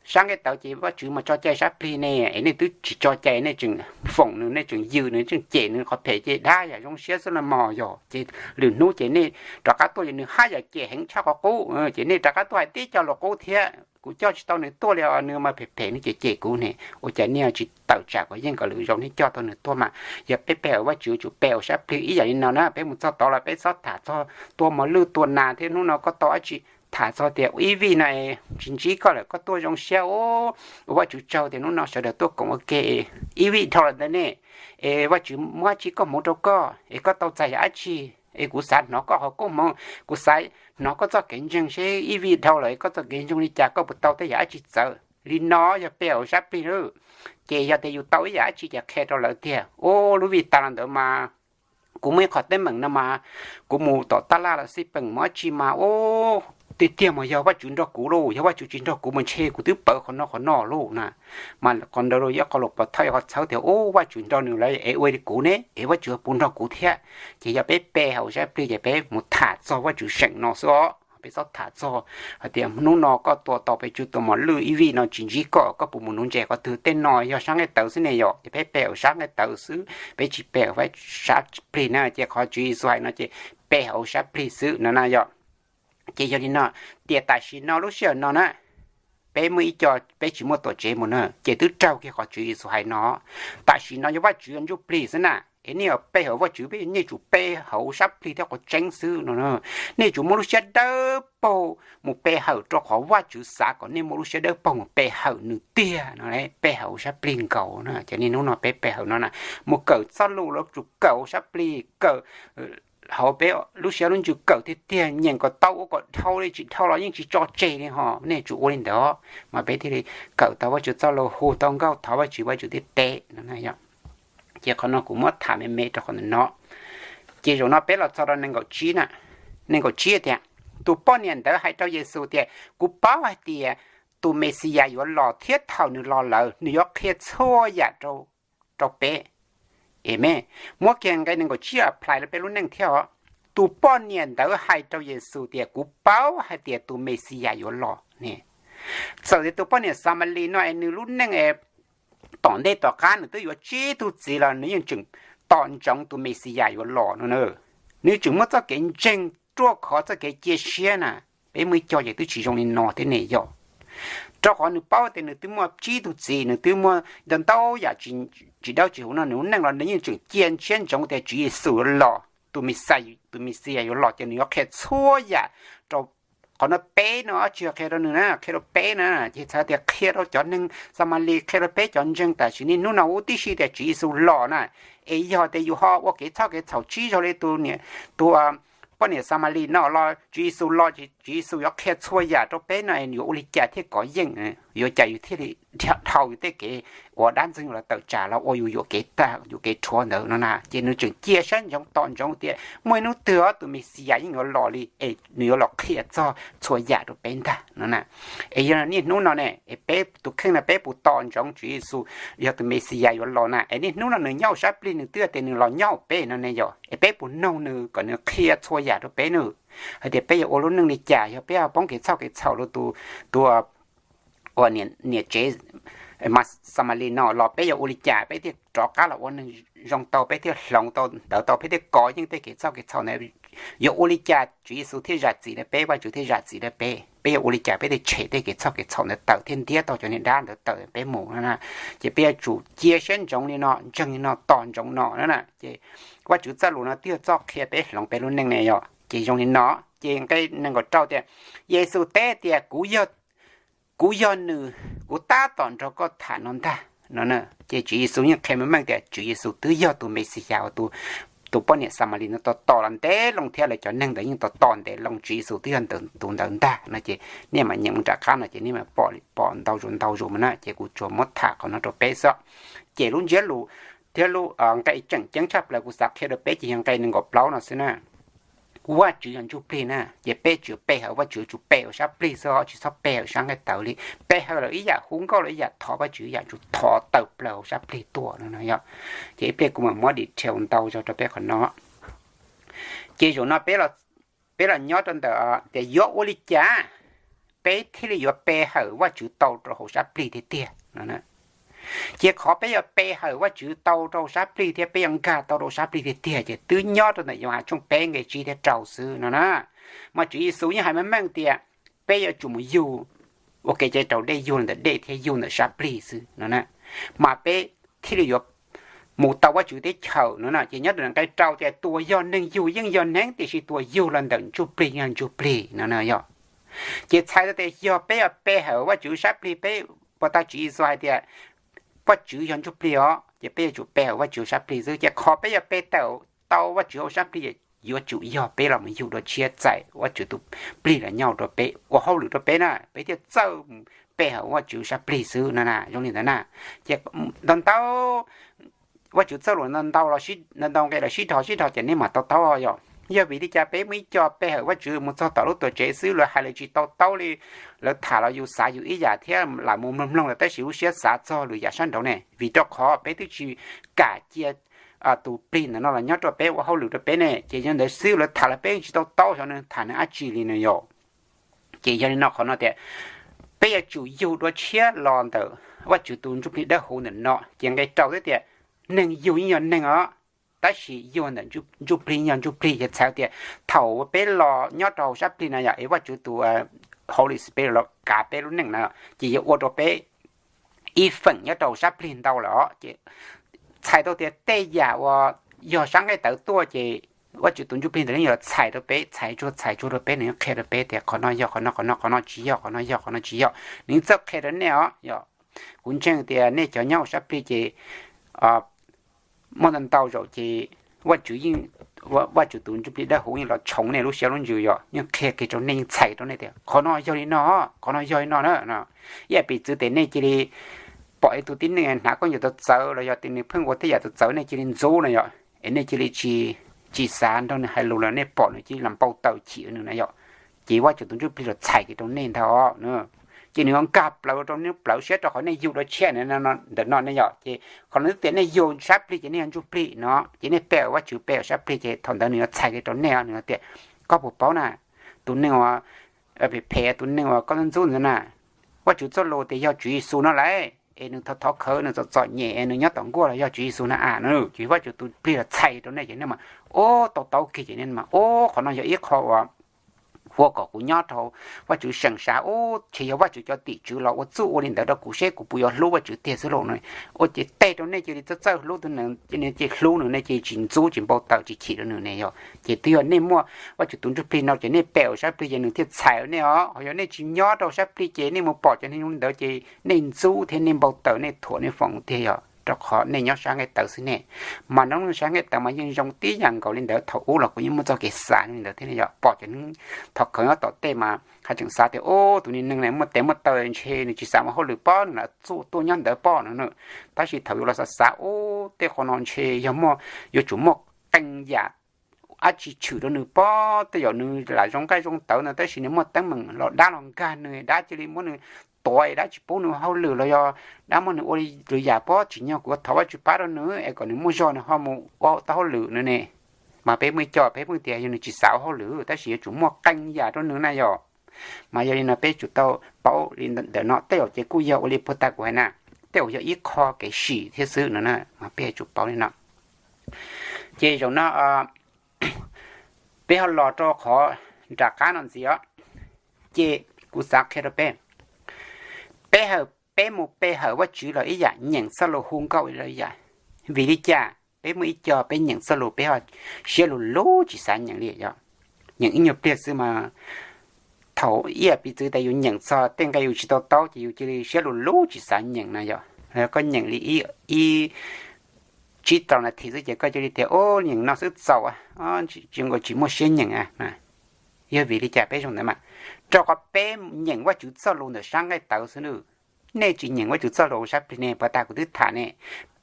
sab nqaij tawv ces Vajtswv mas tso cai sab plig ne, es nej twb tsis tso cai, nej tseem foom nws, nej tseem yws nws, tseem cem nws qhov phem ces dab yam zoo siab xwb los mas yog. Ces lwm hnub ces nej rov qab tuaj ces nws haj yam cem heev tshaj qhov qub, ces nej rov qab tuaj hais tib co lus qub thiab. Kuv coj tsis tau nws tuaj li os, nws mas phem phem, nws cem cem kuv ne. Ua cas nej tsis tawm tsam kom yeej kom lwm zaus nej coj tau nws tuaj mas? Yog peb pe hawm Vajtswv, tsum pe hauv sab plig ib yam li no na. Peb mus txog tod los peb txhob tham txog tua mos lwj tua nas thiab. Hnub no koj tau dab tsi, tham txog tias ib vij no tsis ntsib koj lawm, koj tuaj zoo siab, ua Vajtswv tsaug tias hnub no sawv daws tuaj koom ua ke. Ib vij dhau lawm ntawd ne, es Vajtswv muab dab tsi koob hmoov rau koj, es koj tau txais yam dab tsi? Es kuv xav hnov koj qhov koob hmoov, kuv xav hnov koj txoj kev ntseeg seb ib vij dhau lawm koj txoj kev ntseeg li cas, koj puas tau tej yam dab tsi txawv. Li no yog pe hauv sab plig lawm. Ces yog tias yus tau ib yam dab tsi ces qhia rau lawv tiag, ua lub vij tas los ntawd mas kuv muaj ib qho teeb meem no mas kuv mus tom tab laj los xij peem mus dab tsi mas ua tiag tiag mas yog Vajtswv nrog kuv lauj, yog Vajtswv tsis nrog kuv mas ntshe kuv twb pawv qhov no qhov no lauj na. Mas qhov ntawd los yog qhov lus pov thawj, qhov txhawb tias ua Vajtswv nrog nws lawm es ua li kuv ne, es Vajtswv puas nrog kuv thiab? Ces yog peb pe hauv sab plig ces peb mus tham txog Vajtswv seem no xwb os. Peb txhob tham txog hais tias hnub no koj tua tau pes tsawg tus mos lwj, ib vij no tsis ntsib koj, koj puas mus nuv ntses qhov twg, tej no yog sab nqaij tawv xwb ne yom. Ces peb pe hauv sab nqaij tawv xwb, peb tsis pe hauv sab plig na. Ces qhov Tswv Yexus hais no ces pe hauv sab plig xwb no na yom. Ces yog li no, tias tam sim no lub sij hawm no na, peb muaj ib co peb tsis muaj tuam tsev mus na, ces twb raug kiag qhov Tswv Yexus hais no. Tam sim no yog Vajtswv ntsuj plig xwb na, es nej yuav pe hawm Vajtswv, nej tsum pe hauv sab plig thiab qhov tseeb xwb no. Nej tsum muaj lub siab dawb paug mus pe hawm, rau qhov Vajtswv xav kom nej muaj lub siab dawb paug mus pe hawm nws tiag no. Pe hauv sab plig nkaus na, ces niaj hnub no peb pe hawm no na, mus kawm txoj lus los tsum kawm hauv sab plig, kawm hauv peb lub siab lub ntsws, kawm tiag tiag, nyeem kom tau ua kom dhau li, tsis dhau los yeej tsis tso tseg li ho. Nej tsum ua li ntawd mas peb thiaj li kawm tau Vajtswv txoj lus, hu tau nkauj thov Vajtswv, Vajtswv thiaj teb no. Ces qhov no kuv muab tham me me rau qhov ntawm no. Ces zaum no peb los txog rau nees nkaum tsib na. Nees nkaum tsib tias, tus poj niam ntawd hais rau Yexus tias, kuv paub hais tias tus Mexiyas yuav los, thiab thaum nws los lawm nws yuav qhia txhua yam rau peb. Amees. Muab kiag nqe nees nkaum tsib apply rau peb lub neej thiab os. Tus poj niam ntawd hais rau Yexus tias, kuv paub hais tias tus Mexiyas yuav los. Txawm tias tus poj niam Xamalis no es nws lub neej es tom ntej tom qab nws twb yuav tsib tug txiv los nws yeej tseem tos ntsoov tus Mexiyas yuav los no. Nws tseem muaj txoj kev ntseeg ruaj khov, txoj kev cia siab na. Peb muaj ib co ces twb tsis zoo li no thiab ne yom. Rau qhov nws paub tias nws twb muaj tsib tug txiv, nws twb muaj ntau ntau yam tsis dawb tsis huv no, nws lub neej los nws yeej tseem cia siab ntsoov tias Tswv Yexus yuav los, tus Mexiyas, tus Mexiyas yuav los, ces nws yuav qhia txhua yam rau. Qhov no peb no tsis yog qhia rau nws na, qhia rau peb na, ces txhais tias qhia rau cov neeg Xamalis, qhia rau peb cov ntseeg tam sim niaj hnub no huv tib si tias Tswv Yexus los na. Es yog tias yus ho ua kev txhoj kev txhaum tsis zoo li tus, tus poj niam Xamalis no los, Tswv Yexus los, Tswv Yexus yuav qhia txhua yam rau peb no, yuav ua li cas thiaj kov yeej, yuav cas yus thiaj li dhau yus tej kev uas dab ntxwg nyoog los tawm tsam los ua yus yuam kev tag, yuam kev rhuav ntawd no na. Ces nws tseem cia siab ntsoov tos ntsoov tias muaj ib hnub twg tus Mexiyas yeej yuav los li es nws yuav los qhia txog txhua yam rau peb ntag no na. Es yog niaj hnub no ne, es peb tus kheej no peb puas tos ntsoov Tswv Yexus yog tus Mexiyas yuav los na? Es niaj hnub no nws nyob sab plig, nws twb tias nws los nyob peb no ne yom, es peb puas noog nws kom nws qhia txhua yam rau peb no? Hais tias peb yuav ua lub neej li cas yog peb ho poob kev txhoj kev txhaum rau tus, tus uas niam tsev Xamalis no los, peb yuav ua li cas peb thiaj rov qab los ua neeg zoo tau, peb thiaj hloov tau ntawd tau, peb thiaj kov yeej tej kev txhoj kev txhaum ntawd? Yuav ua li cas Tswv Yexus thiaj zam txim rau peb, Vajtswv thiaj zam txim rau peb? Peb yuav ua li cas peb thiaj tshem tej kev txhoj kev txhaum ntawd tawm thiab ntiab tau cov niag dab ntawd tawm peb mus no na? Ces peb yuav tsum cia siab ntsoov li no, ntseeg li no, tos ntsoov no na. Ces Vajtswv txoj lus no twb yog txoj qhia peb hloov peb lub neej ne yom. Ces zoo li no, ces nqe nees nkaum rau tias, Yexus teb tias, kuv yog nws, kuv tab tom nrog koj tham no ntag no. Ces Tswv Yexus yeej qhia meej meej tias Tswv Yexus twb yog tus Mexiyas uas tus poj niam Xamalis no tos tos los ntev loo thiab, lawv cov neeg ntawd yeej tos tos ntev loo, Tswv Yexus twb yog tus ntawd ntag no. Ces nej mam nyeem mus rov qab no ces nej mam pom, pom ntau zus ntau zus mus na. Ces kuv tsuas muab tham qhov no rau peb xwb. Ces lub ntsiab lus thiab lub nqe tseem ceeb tshaj plaws kuv xav qhia rau peb ces yog nqe nees nkaum plaub no xwb na. Vajtswv yog ntsuj plig na, ces peb tsum pe hawm Vajtswv, tsum pe hauv sab plig xwb, tsis txhob pe hawm sab nqaij tawv li. Pe hawm lawm ib yam hu nkauj, lawm ib yam thov Vajtswv, ib yam tsum thov tawm plaws hauv sab plig tuaj no yom. Ces ib pliag kuv mam muab detail ntau zog rau peb qhov no. Ces zaum no peb los nyob rau ntawm tias yuav ua li cas, peb thiaj li yuav pe hawm Vajtswv tau rau hauv sab plig tiag tiag no. Ces qhov peb yuav pe hawm Vajtswv tau rau hauv sab plig thiab peb yuav nkag tau rau hauv sab plig tiag tiag ces twb nyob rau ntawm Yauhas tshooj peb nqe tsib thiab rau xwb no na. Mas Tswv Yexus yeej hais meej meej tias peb yuav tsum mus yug ua kev cai raus dej, yug ntawm dej thiab yug ntawm sab plig xwb no na. Mas peb thiaj li yuav mus tau Vajtswv teb chaws no na. Ces nyob rau nqe rau tias tus uas yog neeg yug yeej yog neeg, tiam sis tus uas yug los ntawm ntsuj plig yog ntsuj plig no na yog. Ces txhais tau tias yog peb yuav pe hawm Vajtswv sab plig, peb puas tau Tswv Yexus hais tias Vajtswv yog ntsuj plig os, ces peb yuav tsum pe hawm Vajtswv sab plig xwb. Ces qhov peb yuav pe tau, tau Vajtswv hauv sab plig yuav tsum yog peb los mus yug dua tshiab txais Vajtswv tus plig los nyob rau peb ua hauj lwm rau peb na, peb thiaj txawj pe hawm Vajtswv sab plig xwb no na, zoo li ntawd na. Ces ntau ntau Vajtswv txoj lus ntau ntau los ntau ntau nqe los sib dhos sib dhos ces nej mam to taub yom. Yog vim li cas peb muaj ib co pe hawm Vajtswv mus txog tom lub tuam tsev xwb lawv hais lawv tsis to taub li, lawv tham los yus xav yus ib yam thiab lam mus mloog mloog lawm tab sis lub siab xav txog lwm yam sab nraud ne? Vim rau qhov peb twb tsis kam cia tus plig ntawm no los nyob rau peb ua hauj lwm rau peb ne, ces yog ntawd xwb lawv tham los peb tsis to taub xyov nws tham nws dab tsi li no yom. Ces yog li no qhov no tias peb yuav tsum yug dua tshiab los ntawm Vajtswv tus ntsuj plig dawb huv ntawm no. Ces nqe rau thiab tias neeg yug yeej yog neeg os, tab sis yug ntawm ntsuj plig yeej yog ntsuj plig. Ces txhais tias thaum peb los nyob rau hauv sab plig no yom, es Vajtswv tus Holy Spirit los kav peb lub neej na, ces yuav ua rau peb ib feem nyob rau hauv sab plig ntau lawm os. Ces txhais tau tias tej yam uas yog sab nqaij tawv tuaj ces Vajtswv tus ntsuj plig ntawd yeej yuav txhais rau peb, txhais tsuag txhais tsuag rau peb, nws yeej qhia rau peb tias qhov no yog qhov no, qhov no qhov no tsis yog, qhov no yog qhov no tsis yog. Nws yeej txawj qhia rau nej os yom. Kuv ntseeg tias nej cov nyob hauv sab plig ces muaj ntau ntau zaus ces Vajtswv yeej, Vajtswv tus ntsuj plig dawb huv yeej los tshoov nej lub siab lub ntsws yom, yeej qhia kiag rau nej, yeej txhais rau nej tias qhov no yog li no, qhov no yog li no na. Ib yam piv txwv tias nej cia li pom ib tug tib neeg hnav khaub ncaws txawv txawv los yog tias nws pheej ua tej yam txawv txawv nej cia li ntxub no yom, es nej cia li tsis, tsis xav nrog nws hais lus los nej pom nws cia li los npau taws chim nws na yom. Ces Vajtswv tus ntsuj plig los txhais kiag rau nej ntag os. Ces nws yuav nkag plaws rau nej plawv siab rau qhov nej yug dua tshiab ntawm no ne yom. Ces qhov no twb tias nej yug sab plig ces nej yog ntsuj plig no, ces nej pe hawm Vajtswv pe hawm sab plig ces thaum ntawd nws yuav txhais kiag rau nej os, nws tias koj puas paub na, tus neeg uas phem phem, tus neeg uas koj ntxub ntxub ntawd na, Vajtswv txoj lus tias yog Tswv Yexus no lauj, es nws thov thov khawv, nws txom txom nyem, es nws nyob tom nkuaj los yog Tswv Yexus na a no. Ces Vajtswv tus plig los txhais rau nej ces nej mas, o, tau taub kiag ces nej mas, o, qhov no yog ib qho uas ua kom kuv nyob rau Vajtswv seem sav, u, ntshe yog Vajtswv cov tim tswv los ua txuj ua li ntawd rau kuv seb kuv puas yuav hlub Vajtswv tiag xwb lauj no. Ua ces teg rau nej cia li txawj txawj hlub tus neeg, cia li hlub nws, nej cia li tsis ntxub tsis npau taws tsis chim rau nws ne yom. Ces twb yog nej muaj Vajtswv tus ntsuj plig no ces nej pe hauv sab plig ces nws thiaj txhais nej os. Ho yog nej tsis nyob rau sab plig ces nej mus pom cov neeg zoo li ntawd ces nej ntxub thiab nej npau taws, nej thuam nej foom tiag yom, rau qhov nej nyob sab nqaij tawv xwb ne. Mas nyob sab nqaij tawv mas yeej zoo tib yam nkaus li ntawd, thaum ub los kuv yeej muaj txoj kev xav li ntawd thiab ne yom. Pom cov neeg thov khawv nyob tom tej mas haj tseem xav tias, u, tus neeg no muaj tes muaj taw ntshe nws tsis xav mus hauj lwm pob, nws lam txuj tuaj nyob ntawd pob no. Tab sis thaum yuav los xav xav, u, tej qhov no ntshe yog muaj, yuav tsum muaj qee yam dab tsi tshwm rau nws pob, tej zaum nws lam zoo nqaij zoo tawv ntawd tab sis nws muaj teeb meem los dab los nkag nws, dab cia li muab nws tuav, dab tsis pub nws hauj lwm los yog dab muab nws ua lwm yam pob, tsim nyog kuv thov Vajtswv pab rau nws es kom nws muaj zog nws ho mus ua tau hauj lwm no ne. Mas peb muaj ib co peb pheej tias yog nws tsis xav ua hauj lwm tab sis yuav tsum muaj qee yam rau nws na yom. Mas yog li no peb tsum tau paub li ntawm no, tej zaum ces kuj yog ua li puag ta kuv hais na, tej zaum yog ib qho kev sim thiab xwb no na, mas peb yuav tsum paub li no. Ces zaum no peb ho los rau qhov nram qab no ntxiv os. Ces kuv xav qhia rau peb, peb hawm, peb mus pe hawm Vajtswv los ib yam, nyeem txoj lus hu nkauj los ib yam. Vim li cas peb muaj ib co peb nyeem txoj lus peb ho siab lug lug tsis xav nyeem li yom? Nyeem ib nyuag pliag xwb mas thaum ib yam piv txwv tias yus nyeem txog tej nqe yus tsis to taub ces yus cia li siab lug lug tsis xav nyeem na yom. Koj nyeem li ib tsib rau nas this xwb ces koj cia li tias, u, nyeem no xwb txaus, tsis, tsis muaj siab nyeem. Yog vim li cas peb zoo ntawd mas? Rau qhov peb nyeem Vajtswv txoj lus ntawm sab nqaij tawv xwb nawb. Nej tsis nyeem Vajtswv txoj lus sab plig ne, puag ta kuv twb tham ne,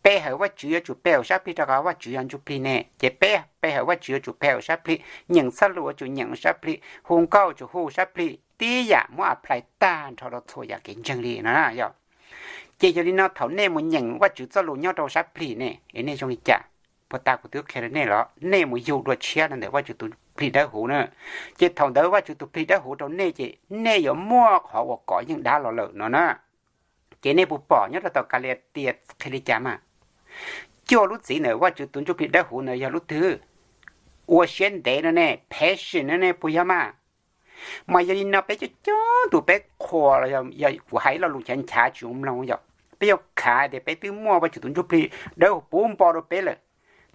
pe hawm Vajtswv yuav tsum pe hawm sab plig rau qhov Vajtswv yog ntsuj plig ne. Ces peb pe hawm Vajtswv yuav tsum pe hawm sab plig, nyeem txoj lus yuav tsum nyeem sab plig, hu nkauj yuav tsum hu sab plig, tib yam muab apply tag nrho rau txhua yam kev ntseeg li no yom. Ces yog li no thaum nej mus nyeem Vajtswv txoj lus nyob rau sab plig ne es nej zoo li cas? Puag ta kuv twb qhia rau nej los nej mus yug dua tshiab no ntawm Vajtswv tus plig dawb huv na. Ces thaum ntawd Vajtswv tus plig dawb huv rau nej ces nej yuav muaj qhov uas kov yeej dab los lawm no na. Ces nej puas pom nyob rau tom Kalatias qhia li cas mas? Cuaj lub txiv ntawm Vajtswv tus ntsuj plig dawb huv ntawd yog lub twg? Ua siab ntev no ne, patience no ne, puas yog mas? Mas yog li no peb coob coob tus peb qhuas los yog kuv hais ib lo lus nchav nchav tsis zoo mloog yom, peb yuav khav tias peb twb muaj Vajtswv tus ntsuj plig dawb huv puv npo rau peb lawm,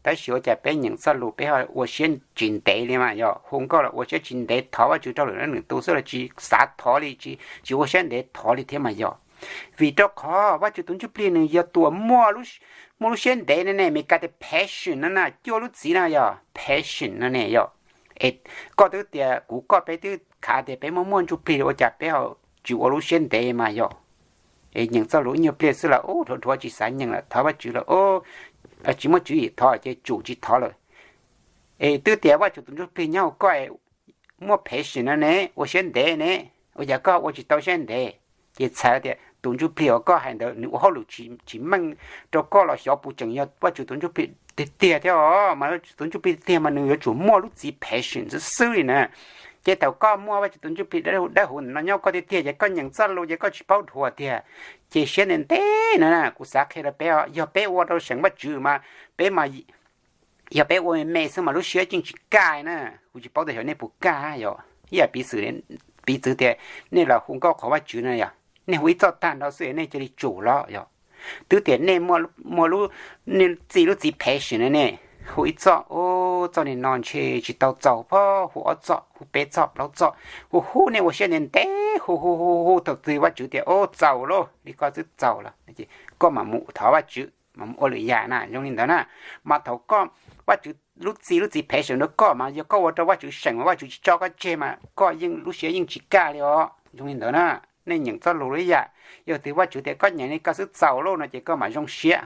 tab sis ua cas peb nyeem txoj lus peb ho ua siab tsis ntev li mas yog? Hu nkauj los ua siab tsis ntev, thov Vajtswv rau lwm leej lwm tus xwb los tsis xav thov li, tsis ua siab ntev thov li thiab mas yog? Vim rau qhov Vajtswv tus ntsuj plig nws yog tus uas muaj lub siab ntev no ne, Meskas tias patience no na, cuaj lub txiv no yog patience no ne yog. Es koj twb tias kuv koj peb twb khav tias peb muaj muaj ntsuj plig ua cas peb ho tsis ua lub siab ntev mas yog? Es nyeem txoj lus ib nyuag pliag xwb los ub dhuav dhuav tsis xav nyeem lawm, thov Vajtswv los ub tsis muaj tswv yim thov ces tsum tsis thov lawm. Es twb tias Vajtswv tus ntsuj plig nyob hauv koj muaj patience no ne, ua siab ntev ne, ua cas koj ua tsis tau siab ntev? Ces txhais tias tus ntsuj plig uas koj hais ntawd nws ua hauj lwm tsis meej rau koj los xyov puas tseem yog Vajtswv tus ntsuj plig tiag tiag thiab os. Mas Vajtswv tus ntsuj plig tiag tiag mas nws yuav tsum muaj lub txiv patience xwb xwb li na. Ces thaum koj muaj Vajtswv tus ntsuj plig dawb huv ntawm no nyob koj tiag tiag ces koj nyeem txoj lus ces koj tsis paub dhuav tiag. Ces siab ntev ntev no na, kuv xav qhia rau peb os, yog peb ua rau seem Vajtswv mas peb mas yog peb ua me me xwb mas lub siab yeej tsis kaj na. Kuv tsis paub tias xyov nej puas kaj yog? Ib yam piv txwv tias nej los hu nkauj qhuas Vajtswv no yog, nej hu ib txoj tag nrho xwb nej cia li tsum los yog? Twb tias nej muaj lub, nej txi lub txiv patience no ne, hu ib txoj, ub txoj ni no ntshe tsis tau txaus pob, hu ob txoj, hu peb txoj, plaub txoj, hu hu nej ua siab ntev ntev hu hu hu hu thaum twg Vajtswv tias ub txaus lauj, li koj twb txaus lawm, koj mam mus thov Vajtswv mam mus ua lwm yam na, zoo li ntawd na. Mas thaum koj, Vajtswv lub txi lub txiv patience rau koj mas yog koj ua rau Vajtswv seem mas Vajtswv tsis tso koj tseg mas koj yeej lub siab yeej tsis kaj li os, zoo li ntawd na. Nej nyeem txoj lus ib yam, yog tias Vajtswv tias koj nyeem li koj xwb txaus lauj no ces koj mam zoo siab,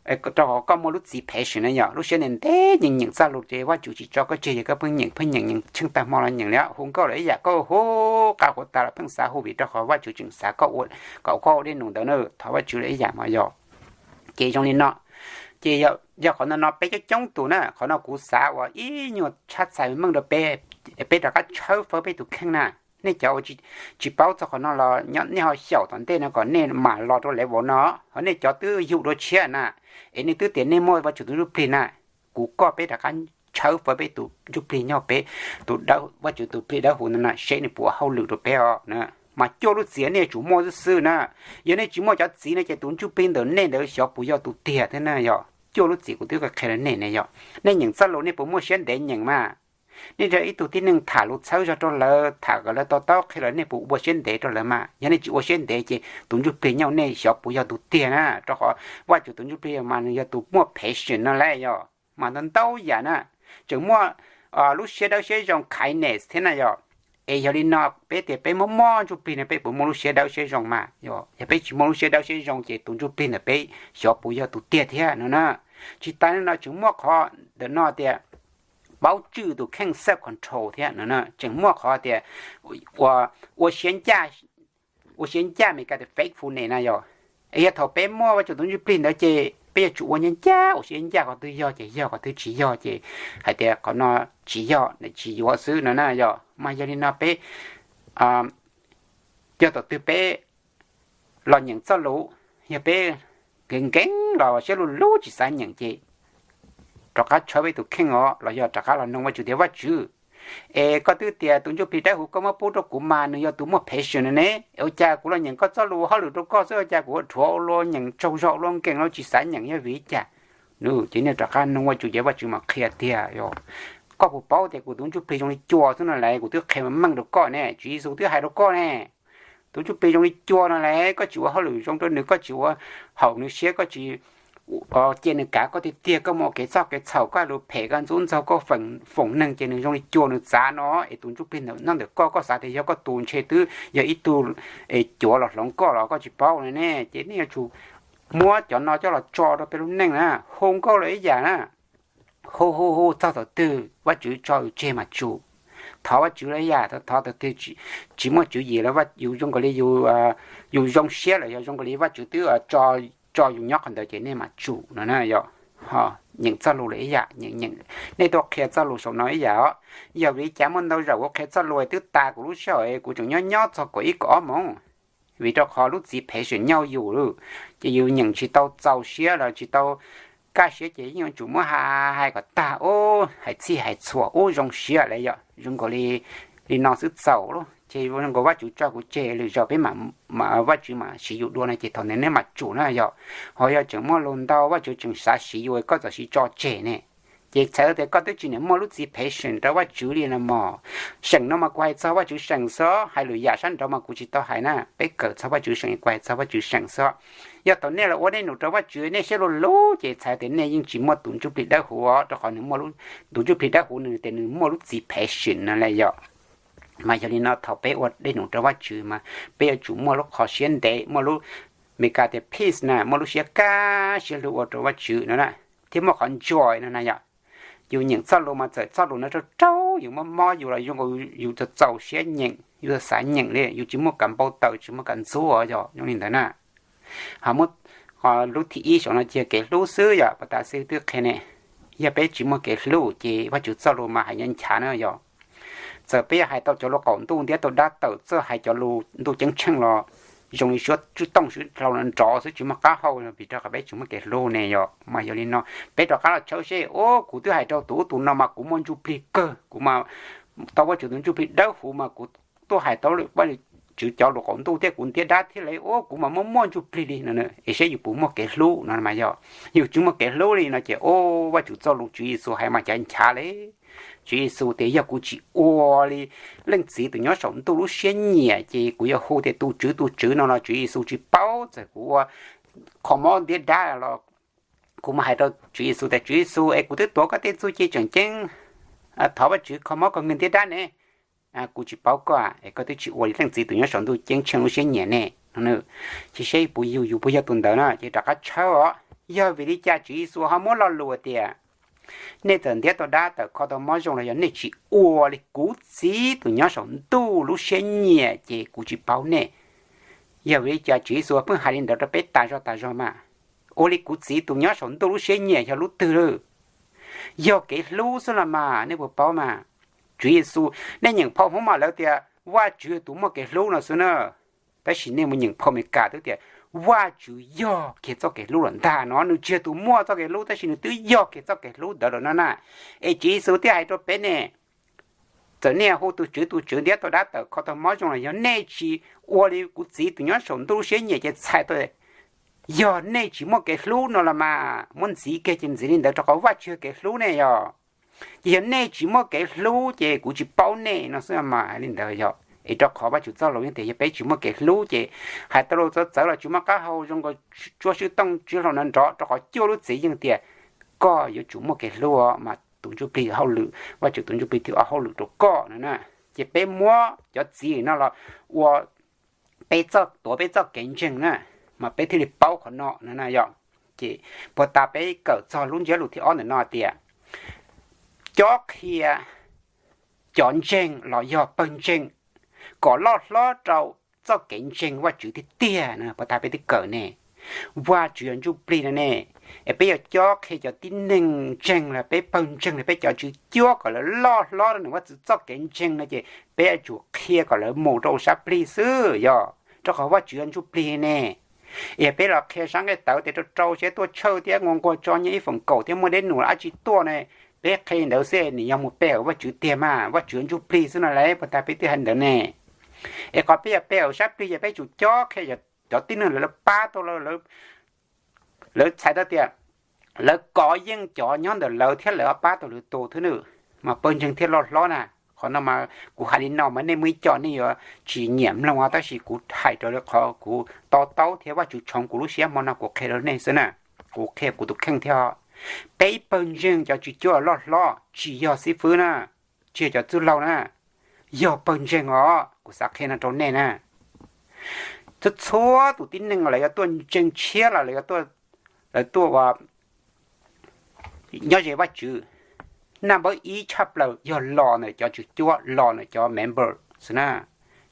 rau qhov koj muaj lub txiv patience no yog lub siab ntev ntev nyeem nyeem txoj lus ces Vajtswv tsis tso koj tseg ces koj pheej nyeem pheej nyeem nyeem tsheej tag hmo los nyeem li. Hu nkauj los ib yam, koj hu qab hu tas los pheej xav hu vim rau qhov Vajtswv tseem xav koj ua, kom koj ua dej num ntawd na, thov Vajtswv los ib yam mas yog. Ces zoo li no, ces yog qhov no no peb coob coob tus na, qhov no kuv xav ua ib nyuag tshab txhais meej rau peb, peb rov qab tshawb fawb peb tus kheej na. Nej cov uas tsis paub txog qhov no los nej ho xyaum tom ntej no kom nej mam los rau level no, ho nej cov twb yug dua tshiab na, es nej twb tias nej muaj Vajtswv tus ntsuj plig na, kuv koj peb rov qab tshawb fawb peb tus ntsuj plig nyob peb tus, Vajtswv tus plig dawb huv ntawd na seb nws puas ua hauj lwm rau peb os. Mas cuaj lub txiv nej yuav tsum muaj xwb xwb na. Yog nej tsis muaj cov txiv no ces tus ntsuj plig ntawm nej ntawd xyov puas yog tus tiag thiab na yog. Cuaj lub txiv kuv twb qhia rau nej ne yog, nej nyeem txoj lus nej puas muaj siab ntev nyeem mas? Nej nrog ib tug tib neeg tham lus txhawb zog rau lawv, tham kom lawv to taub qhia los nej puas ua siab ntev rau lawv mas? Yog nej tsis ua siab ntev ces tus ntsuj plig nyob nej xyov puas yog tus tiag na, rau qhov Vajtswv tus ntsuj plig mas nws yog tus muaj patience no lauj yog. Mas ntau ntau yam na, tseem muaj lub siab dawb siab zoo, kindness thiab na yog. Es yog li no peb tias peb muaj muaj ntsuj plig no peb puas muaj lub siab dawb siab zoo mas? Yog peb tsis muaj lub siab dawb siab zoo ces tus ntsuj plig ntawm peb xyov puas yog tus tiag thiab no na. Tsis tas li no tseem muaj qhov ntawm no tias paub tswj tus kheej, self control thiab no na. Tseem muaj qhov tias ua siab ncaj, ua siab ncaj Meskas tias faithfulness na yog. Es yog thaum peb muaj Vajtswv tus ntsuj plig ntawd ces peb yuav tsum ua ncaj ncaj, ua siab ncaj, qhov twg yog ces yog, qhov twg tsis yog ces hais tias qhov no tsis yog, tsis yuav xwb no na yog. Mas yog li no peb, yog thaum twg peb los nyeem txoj lus, yog peb nkees nkees los siab lug lug tsis xav nyeem ces rov qab tshawb peb tus kheej os, los yog rov qab los noog Vajtswv tias Vajtswv, es koj twb tias tus ntsuj plig dawb huv koj muab pub rau kuv mas nws yog tus muaj patience no ne, es ua cas kuv los nyeem koj txoj lus ua hauj lwm rau koj xwb ua cas kuv ua dhuav ua luaj, nyeem tsaug zog ua luaj, nkees luaj tsis xav nyeem, yog vim li cas? Ces nej rov qab noog Vajtswv ces Vajtswv mam qhia tiag. Koj puas paub tias kuv tus ntsuj plig zoo li cua xwb no lauj, kuv twb qhia meej rau koj ne, Tswv Yexus twb hais rau koj ne. Tus ntsuj plig zoo li cua no lauj, koj tsis ua hauj lwm zoo rau nws, koj tsis ua haum nws siab, koj tsis cia nws kav koj tiag tiag, koj muaj kev txoj kev txhaum, koj lus phem, koj ntxub ntxaug, koj foom neeg ces nws zoo li cua nws txav no, es tus ntsuj plig ntawm no ntawm koj, koj xav tias yog koj tus ntshe twb yog ib tug cuav los hloov koj los koj tsis paub no ne. Ces nej yuav tsum muab cov no coj los tso rau peb lub neej na, hu nkauj los ib yam na. Hu hu hu txog thaum twg Vajtswv tso yus tseg mas tsum. Thov Vajtswv los ib yam, thov thaum twg tsis muaj tswv yim los yus zoo nkaus li, yus zoo siab los yog zoo nkaus li Vajtswv twb tso yus nyob qhov ntawd ces nej mam tsum no na yog. Ho nyeem txoj lus lawm ib yam, nej tuaj qhia txoj lus saum no ib yam os. Yog vim li cas muaj ntau zaus kuv qhia txoj lus twb tas kuv lub sij hawm kuv tseem nyob nyob txog kaum ib kaum ob moos? Vim rau qhov lub txiv patient nyauj yus lawm, ces yus nyeem tsis tau txaus siab los tsis tau kaj siab ces yeej yuav tsum muab hais hais kom tag ub, hais txhij hais txhua ub zoo siab lawm yom. Zoo nkaus li, li no xwb txaus lawm ces zoo nkaus Vajtswv tso kuv tseg, lwm zaus peb mam, Vajtswv mam siv yus dua no ces thaum ntawd nej mam tsum na yom. Ho yog tseem muaj lus ntau Vajtswv tseem xav siv yus koj txawm siv tso tseg ne. Ces txhais tias koj twb tsis niam muaj lub txiv patient rau Vajtswv li no mog. Seem no mas kuv hais txog Vajtswv seem xwb, hais lwm yam sab nraud mas kuv tsis tau hais na, peb kawm txog Vajtswv seem, kuv hais txog Vajtswv seem xwb. Yog thaum nej los ua nej num rau Vajtswv nej siab luv luv ces txhais tias nej yeej tsis muaj tus ntsuj plig dawb huv os, rau qhov nws muaj, tus ntsuj plig dawb huv nws tias nws muaj lub txiv patient no lawm yom. Mas yog li no thaum peb ua dej num rau Vajtswv mas peb yuav tsum muaj lub qhov siab ntev, muaj lub, Meskas tias peace na, muaj lub siab kaj siab lug ua rau Vajtswv no na, thiab muaj qhov joy no na yom. Yus nyeem txoj lus mas txawm txoj lus no raug raug yus mob mob yus los zoo nkaus yus txaus txaus siab nyeem, yus xav nyeem li, yus tsis muaj kam npau taws tsis muaj kam ntxub yom, zoo li ntawd na. Ho muab, lub thib ib saum no cia kev hlub xwb yom, pas tas xib hwb twb qhia ne. Yog peb tsis muaj kev hlub ces Vajtswv txoj lus mas hais nyob nchav na yom. Txawm peb yog hais tau cov lus qaum ntuj ntiab tau dab tawm txawj hais cov lus ntuj ceeb tsheej los zoo li suab tswb tooj swb hlau no nrov xwb tsis muaj qab hau vim rau qhov peb tsis muaj kev hlub ne yom. Mas yog li no peb rov qab los tshawb seb, ub, kuv twb hais rau tus ub tus no mas kuv muaj ntsuj plig kawg, kuv mas tau Vajtswv tus ntsuj plig dawb huv mas kuv tuaj hais tau Vajtswv cov lus qaum ntuj thiab kuv ntiab dab thiab li, ub, kuv mas muaj muaj ntsuj plig li no, es seb yus puas muaj kev hlub no mas yog yus tsis muaj kev hlub li no ces, ub, Vajtswv txoj lus Tswv Yexus hais mas cav nchav li. Tswv Yexus tias yog kuv tsis ua li Leej Txiv tus nyob saum ntuj lub siab nyiam ces kuv yuav hu tias tus Tswv tus Tswv no los Tswv Yexus tsis paub, txawm kuv ua kho mob ntiab dab los kuv mas hais rau Tswv Yexus tias Tswv Yexus es kuv twb tuav koj tej txuj ci tseem ceeb, thov Vajtswv kho mob kho nkeeg ntiab dab ne, kuv tsis paub koj es koj twb tsis ua li Leej Txiv tus nyob saum ntuj ceeb tsheej lub siab nyiam ne. Ces seb puas yus, yus puas yog tus ntawd no ces rov qab tshawb os. Yog vim li cas Tswv Yexus ho muab lo lus tias nej txawm ntiab tau dab tawm kho tau mob zoo los yog nej tsis ua li kuv Txiv tus nyob saum ntuj lub siab nyiam ces kuv tsis paub nej. Yog vim li cas Tswv Yexus pheej hais li ntawd rau peb tas zog tas zog mas? Ua li kuv Txiv tus nyob saum ntuj lub siab nyiam yog lub twg lawm? Yog kev hlub xwb los mas nej puas paub mas? Tswv Yexus, nej nyeem phau Hmoob mas lawv tias Vajtswv yog tus muaj kev hlub no xwb na. Tab sis nej mus nyeem phau Amelikas twb tias Vajtswv yog kiag txoj kev hlub lawm ntag no, nws tsis yog tus muaj txoj kev hlub tab sis nws twb yog kiag txoj kev hlub ntawd lawm no na. Es Tswv Yexus thiaj hais rau peb ne, txawm nej hu tus Tswv tus Tswv ntiab tau dab tawm kho tau mob zoo los yog nej tsis ua li kuv Txiv tus nyob saum ntuj lub siab nyiam ces txhais tau yog nej tsis muaj kev hlub no los mas. Muab ntxiv kiag ces ntxiv li ntawd rau qhov Vajtswv yog kev hlub ne yog. Ces yog nej tsis muaj kev hlub ces kuv tsis paub nej no xwb mas hais li ntawd yog. Es rau qhov Vajtswv txoj lus yeej tias yog peb tsis muaj kev hlub ces hais tau lus txawv txawv los tsis muaj qab hau zoo nkaus tsuab swb tooj tswb hlau no nrov rau qhov cuaj lub txiv yeej tias koj yuav tsum muaj kev hlub mas tus ntsuj plig hauj lwm, Vajtswv tus ntsuj plig thiaj ua hauj lwm rau koj no na. Ces peb muab cov txiv no los ua peb txoj, tuav peb txoj kev ntseeg na, mas peb thiaj li paub qhov no no na yog. Ces puag ta peb kawm txog lub ntsiab lus thib ob ntawm no tias cob qhia cov ntseeg los yog pawg ntseeg kom loj hlob rau txoj kev ntseeg Vajtswv tiag tiag no puag ta peb twb kawm ne. Vajtswv yog ntsuj plig no ne, es peb yuav cob qhia cov tib neeg ntseeg los peb pawg ntseeg los peb cov tswv cuab kom lawv loj hlob rau nws Vajtswv txoj kev ntseeg no ces peb yuav tsum qhia kom lawv mus rau sab plig xwb yog, rau qhov Vajtswv yog ntsuj plig ne. Es yog peb los qhia sab nqaij tawv tes rau rau seb tuaj tshawj thiab nquag nquag tso nyiaj ib foom kaum thiab muaj deb num dab tsi tuaj ne, peb qhia li ntawd xwb nws yog mus pe hawm Vajtswv tiag mas? Vajtswv yog ntsuj plig xwb no lauj, puag ta peb twb hais ntawd ne. Es qhov peb yuav pe hawm sab plig yog peb tsum cob qhia cov tib neeg lawv pab tau lawv, lawv txhais tau tias lawv kov yeej cov nyob ntawm lawv thiab lawv pab tau lwm tus thiab nws, mas pawg ntseeg thiaj loj hlob na. Qhov no mas kuv hais li no mas nej muaj ib co nej yuav tsis nyiam mloog tab sis kuv hais raws li qhov kuv to taub thiab Vajtswv tshoov kuv lub siab hmo no kuv qhia rau nej xwb na. Kuv qhia kuv tus kheej thiab. Peb pawg ntseeg cov tswv cuab loj hlob tsis yog xib fwb na, tsis yog cov txwj laug na, yog pawg ntseeg os. Kuv xav qhia no rau nej na, txhua txhua tus tib neeg lawv yuav tuaj ntseeg tshiab los lawv tuaj ua nyob ze Vajtswv, naj npawb ib tshaj plaws yog los ntawm cov tswv cuab, los ntawm cov member xwb na,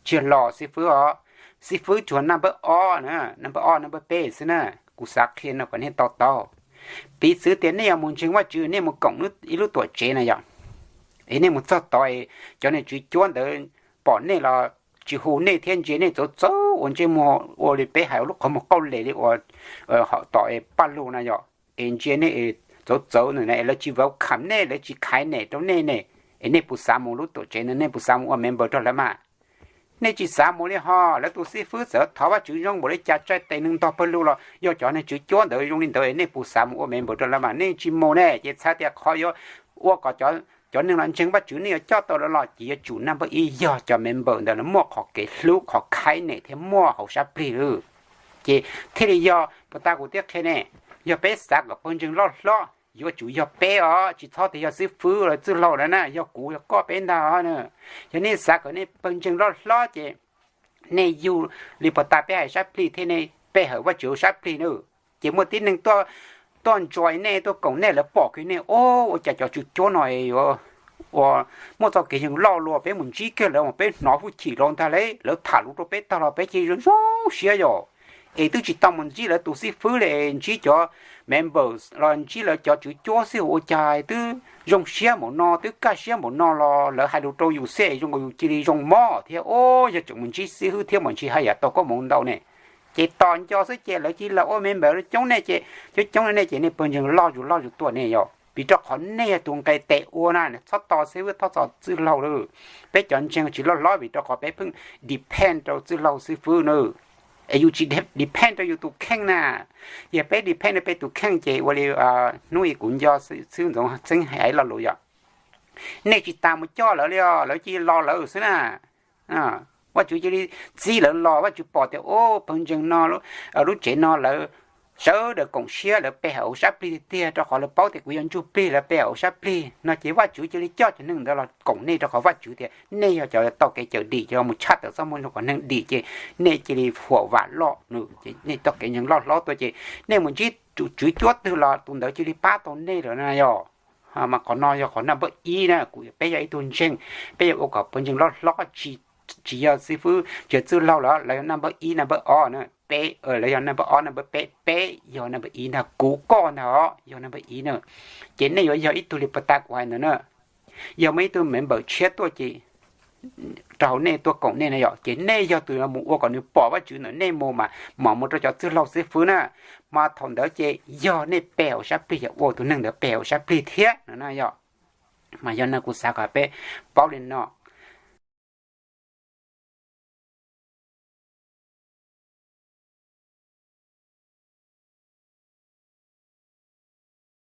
tsis yog los xib fwb os. Xib fwb tsuas naj npawb ob na, naj npawb ob naj npawb peb xwb na. Kuv xav qhia no kom nej to taub. Piv txwv tias nej yuav mus ntseeg Vajtswv, nej mus koom ib lub tuam tsev na yom, es nej mus txog tod, cov niag tswv cuab ntawd pom nej los tsis hu nej thiab ntsia nej txawv txawv ua ntsej muag ua li peb hais ua lub qhov muag qauj les li uas hom tom paj lug na yom, es ntsia nej txawv txawv na, lawv tsis welcome nej, lawv tsis khaiv nem rau nej ne, es nej puas xav mus lub tuam tsev ntawd, nej puas xav mus ua member rau lawv mas? Nej tsis xav mus li ho. Lawv tus xib fwb txawm thov Vajtswv zoo npaum li cas, tsaij tes neeg ntog pawg lug los yog cov niag tswv cuab ntawd zoo li ntawd, nej puas xav mus ua member rau lawv mas? Nej tsis mus ne, ces txhais tias qhov yuav ua kom cov neeg los ntseeg Vajtswv nej yuav coj tau lawv los ces yuav tsum number ib yog cov member ntawd muaj qhov kev hlub, qhov khaiv nem thiab muaj hauv sab plig lawm. Ces thiaj li yog puas tas kuv thiaj qhia ne, yog peb xav kom pawg ntseeg loj hlob yuav tsum yog peb os, tsis txhob tias yog xib fwb los txwj laug na, yog kuv yog koj peb ntag. Yog nej xav kom nej pawg ntseeg loj hlob ces nej yug li puas tas peb hais sab plig thiab nej pe hawm Vajtswv sab plig na. Ces muaj tib neeg tuaj ntsuas nej, tuaj koom nej, lawv pom kiag nej, o, ua cas cov tswv cuab no ua muaj txoj kev yeeg loj luaj, peb mus ntsib kiag lawv mas peb hnov hwj chim los ntag lauj, lawv tham lus rau peb tag los peb cia li zoo siab yom. Es twb tsis tau mus ntsib lawv tus xib fwb li, ntsib cov members los ntsib lawv cov tswv cuab xwb ua cas twb zoo siab npaum no, twb kaj siab npaum no los lawv hais lus rau yus xwb zoo nkaus yus cia li zoo mob thiab. O, yog tseem mus ntsib xib fwb thiab mas ntshai haj yam tau koob hmoov ntau ne. Ces tos nco xwb ces lawv cia li los ua member coob nej ces, coob coob nej ces nej pawg ntseeg loj zus loj zus tuaj nej yom, vim rau qhov nej yog tus nqes tes ua na, txhob tos xib fwb, txhob tos txwj laug lawm. Peb cov ntseeg tsis loj hlob vim rau qhov peb pheej depend rau txwj laug xib fwb na. Es yus tsis depend rau yus tus kheej na. Yog peb depend rau peb tus kheej ces ua li hnub ib kuv nco xib hwb Ntxoov Txheeb hais lo lus yom, nej tsis tas mus coj lawv li os, lawv cia li los lawv xwb na. Vaj tswv cia li txib lawv los, Vaj tswv pom tias, o, pawg ntseeg no, lub tsev no lawv sawv daws koom siab, lawv pe hauv sab plig tiag tiag, rau qhov lawv paub tias kuv yog ntsuj plig, lawv pe hauv sab plig no ces Vaj tswv cia li coj cov neeg ntawd los koom nej, rau qhov Vaj tswv tias nej yog cov tau kev cawm dim, cov mus tshaj tawm txoj moo zoo kom neeg dim ces nej cia li huam vam loj, nej tau kev ntseeg loj hlob tuaj ces nej mus ntsib tus tswv cuab twg los tus ntawd cia li pab tau nej lawm na yom. Mas qhov no yog qhov number ib na, kuv, peb yog ib tug ntseeg, peb yuav ua kom pawg ntseeg loj hlob, tsis yog xib fwb, tsis yog txwj laug lawm, lawv yog number ib number ob na, peb, lawv yog number ob number peb, peb yog number ib ntag, kuv koj ntag os yog number ib na. Ces nej yuav yog ib tug li puas tas kuv hais ntawd na. Yog muaj ib tug member tshiab tuaj ces rau hauv nej tuaj koom nej na yom, ces nej yog tus yuav mus ua kom nws pom Vaj tswv ntawm nej mus mas mam mus rau cov txwj laug xib fwb na. Mas thaum ntawd ces yog nej pe hauv sab plig, yog ua tus neeg ntawd pe hauv sab plig thiab no na yom. Mas yog no kuv xav kom peb paub li no.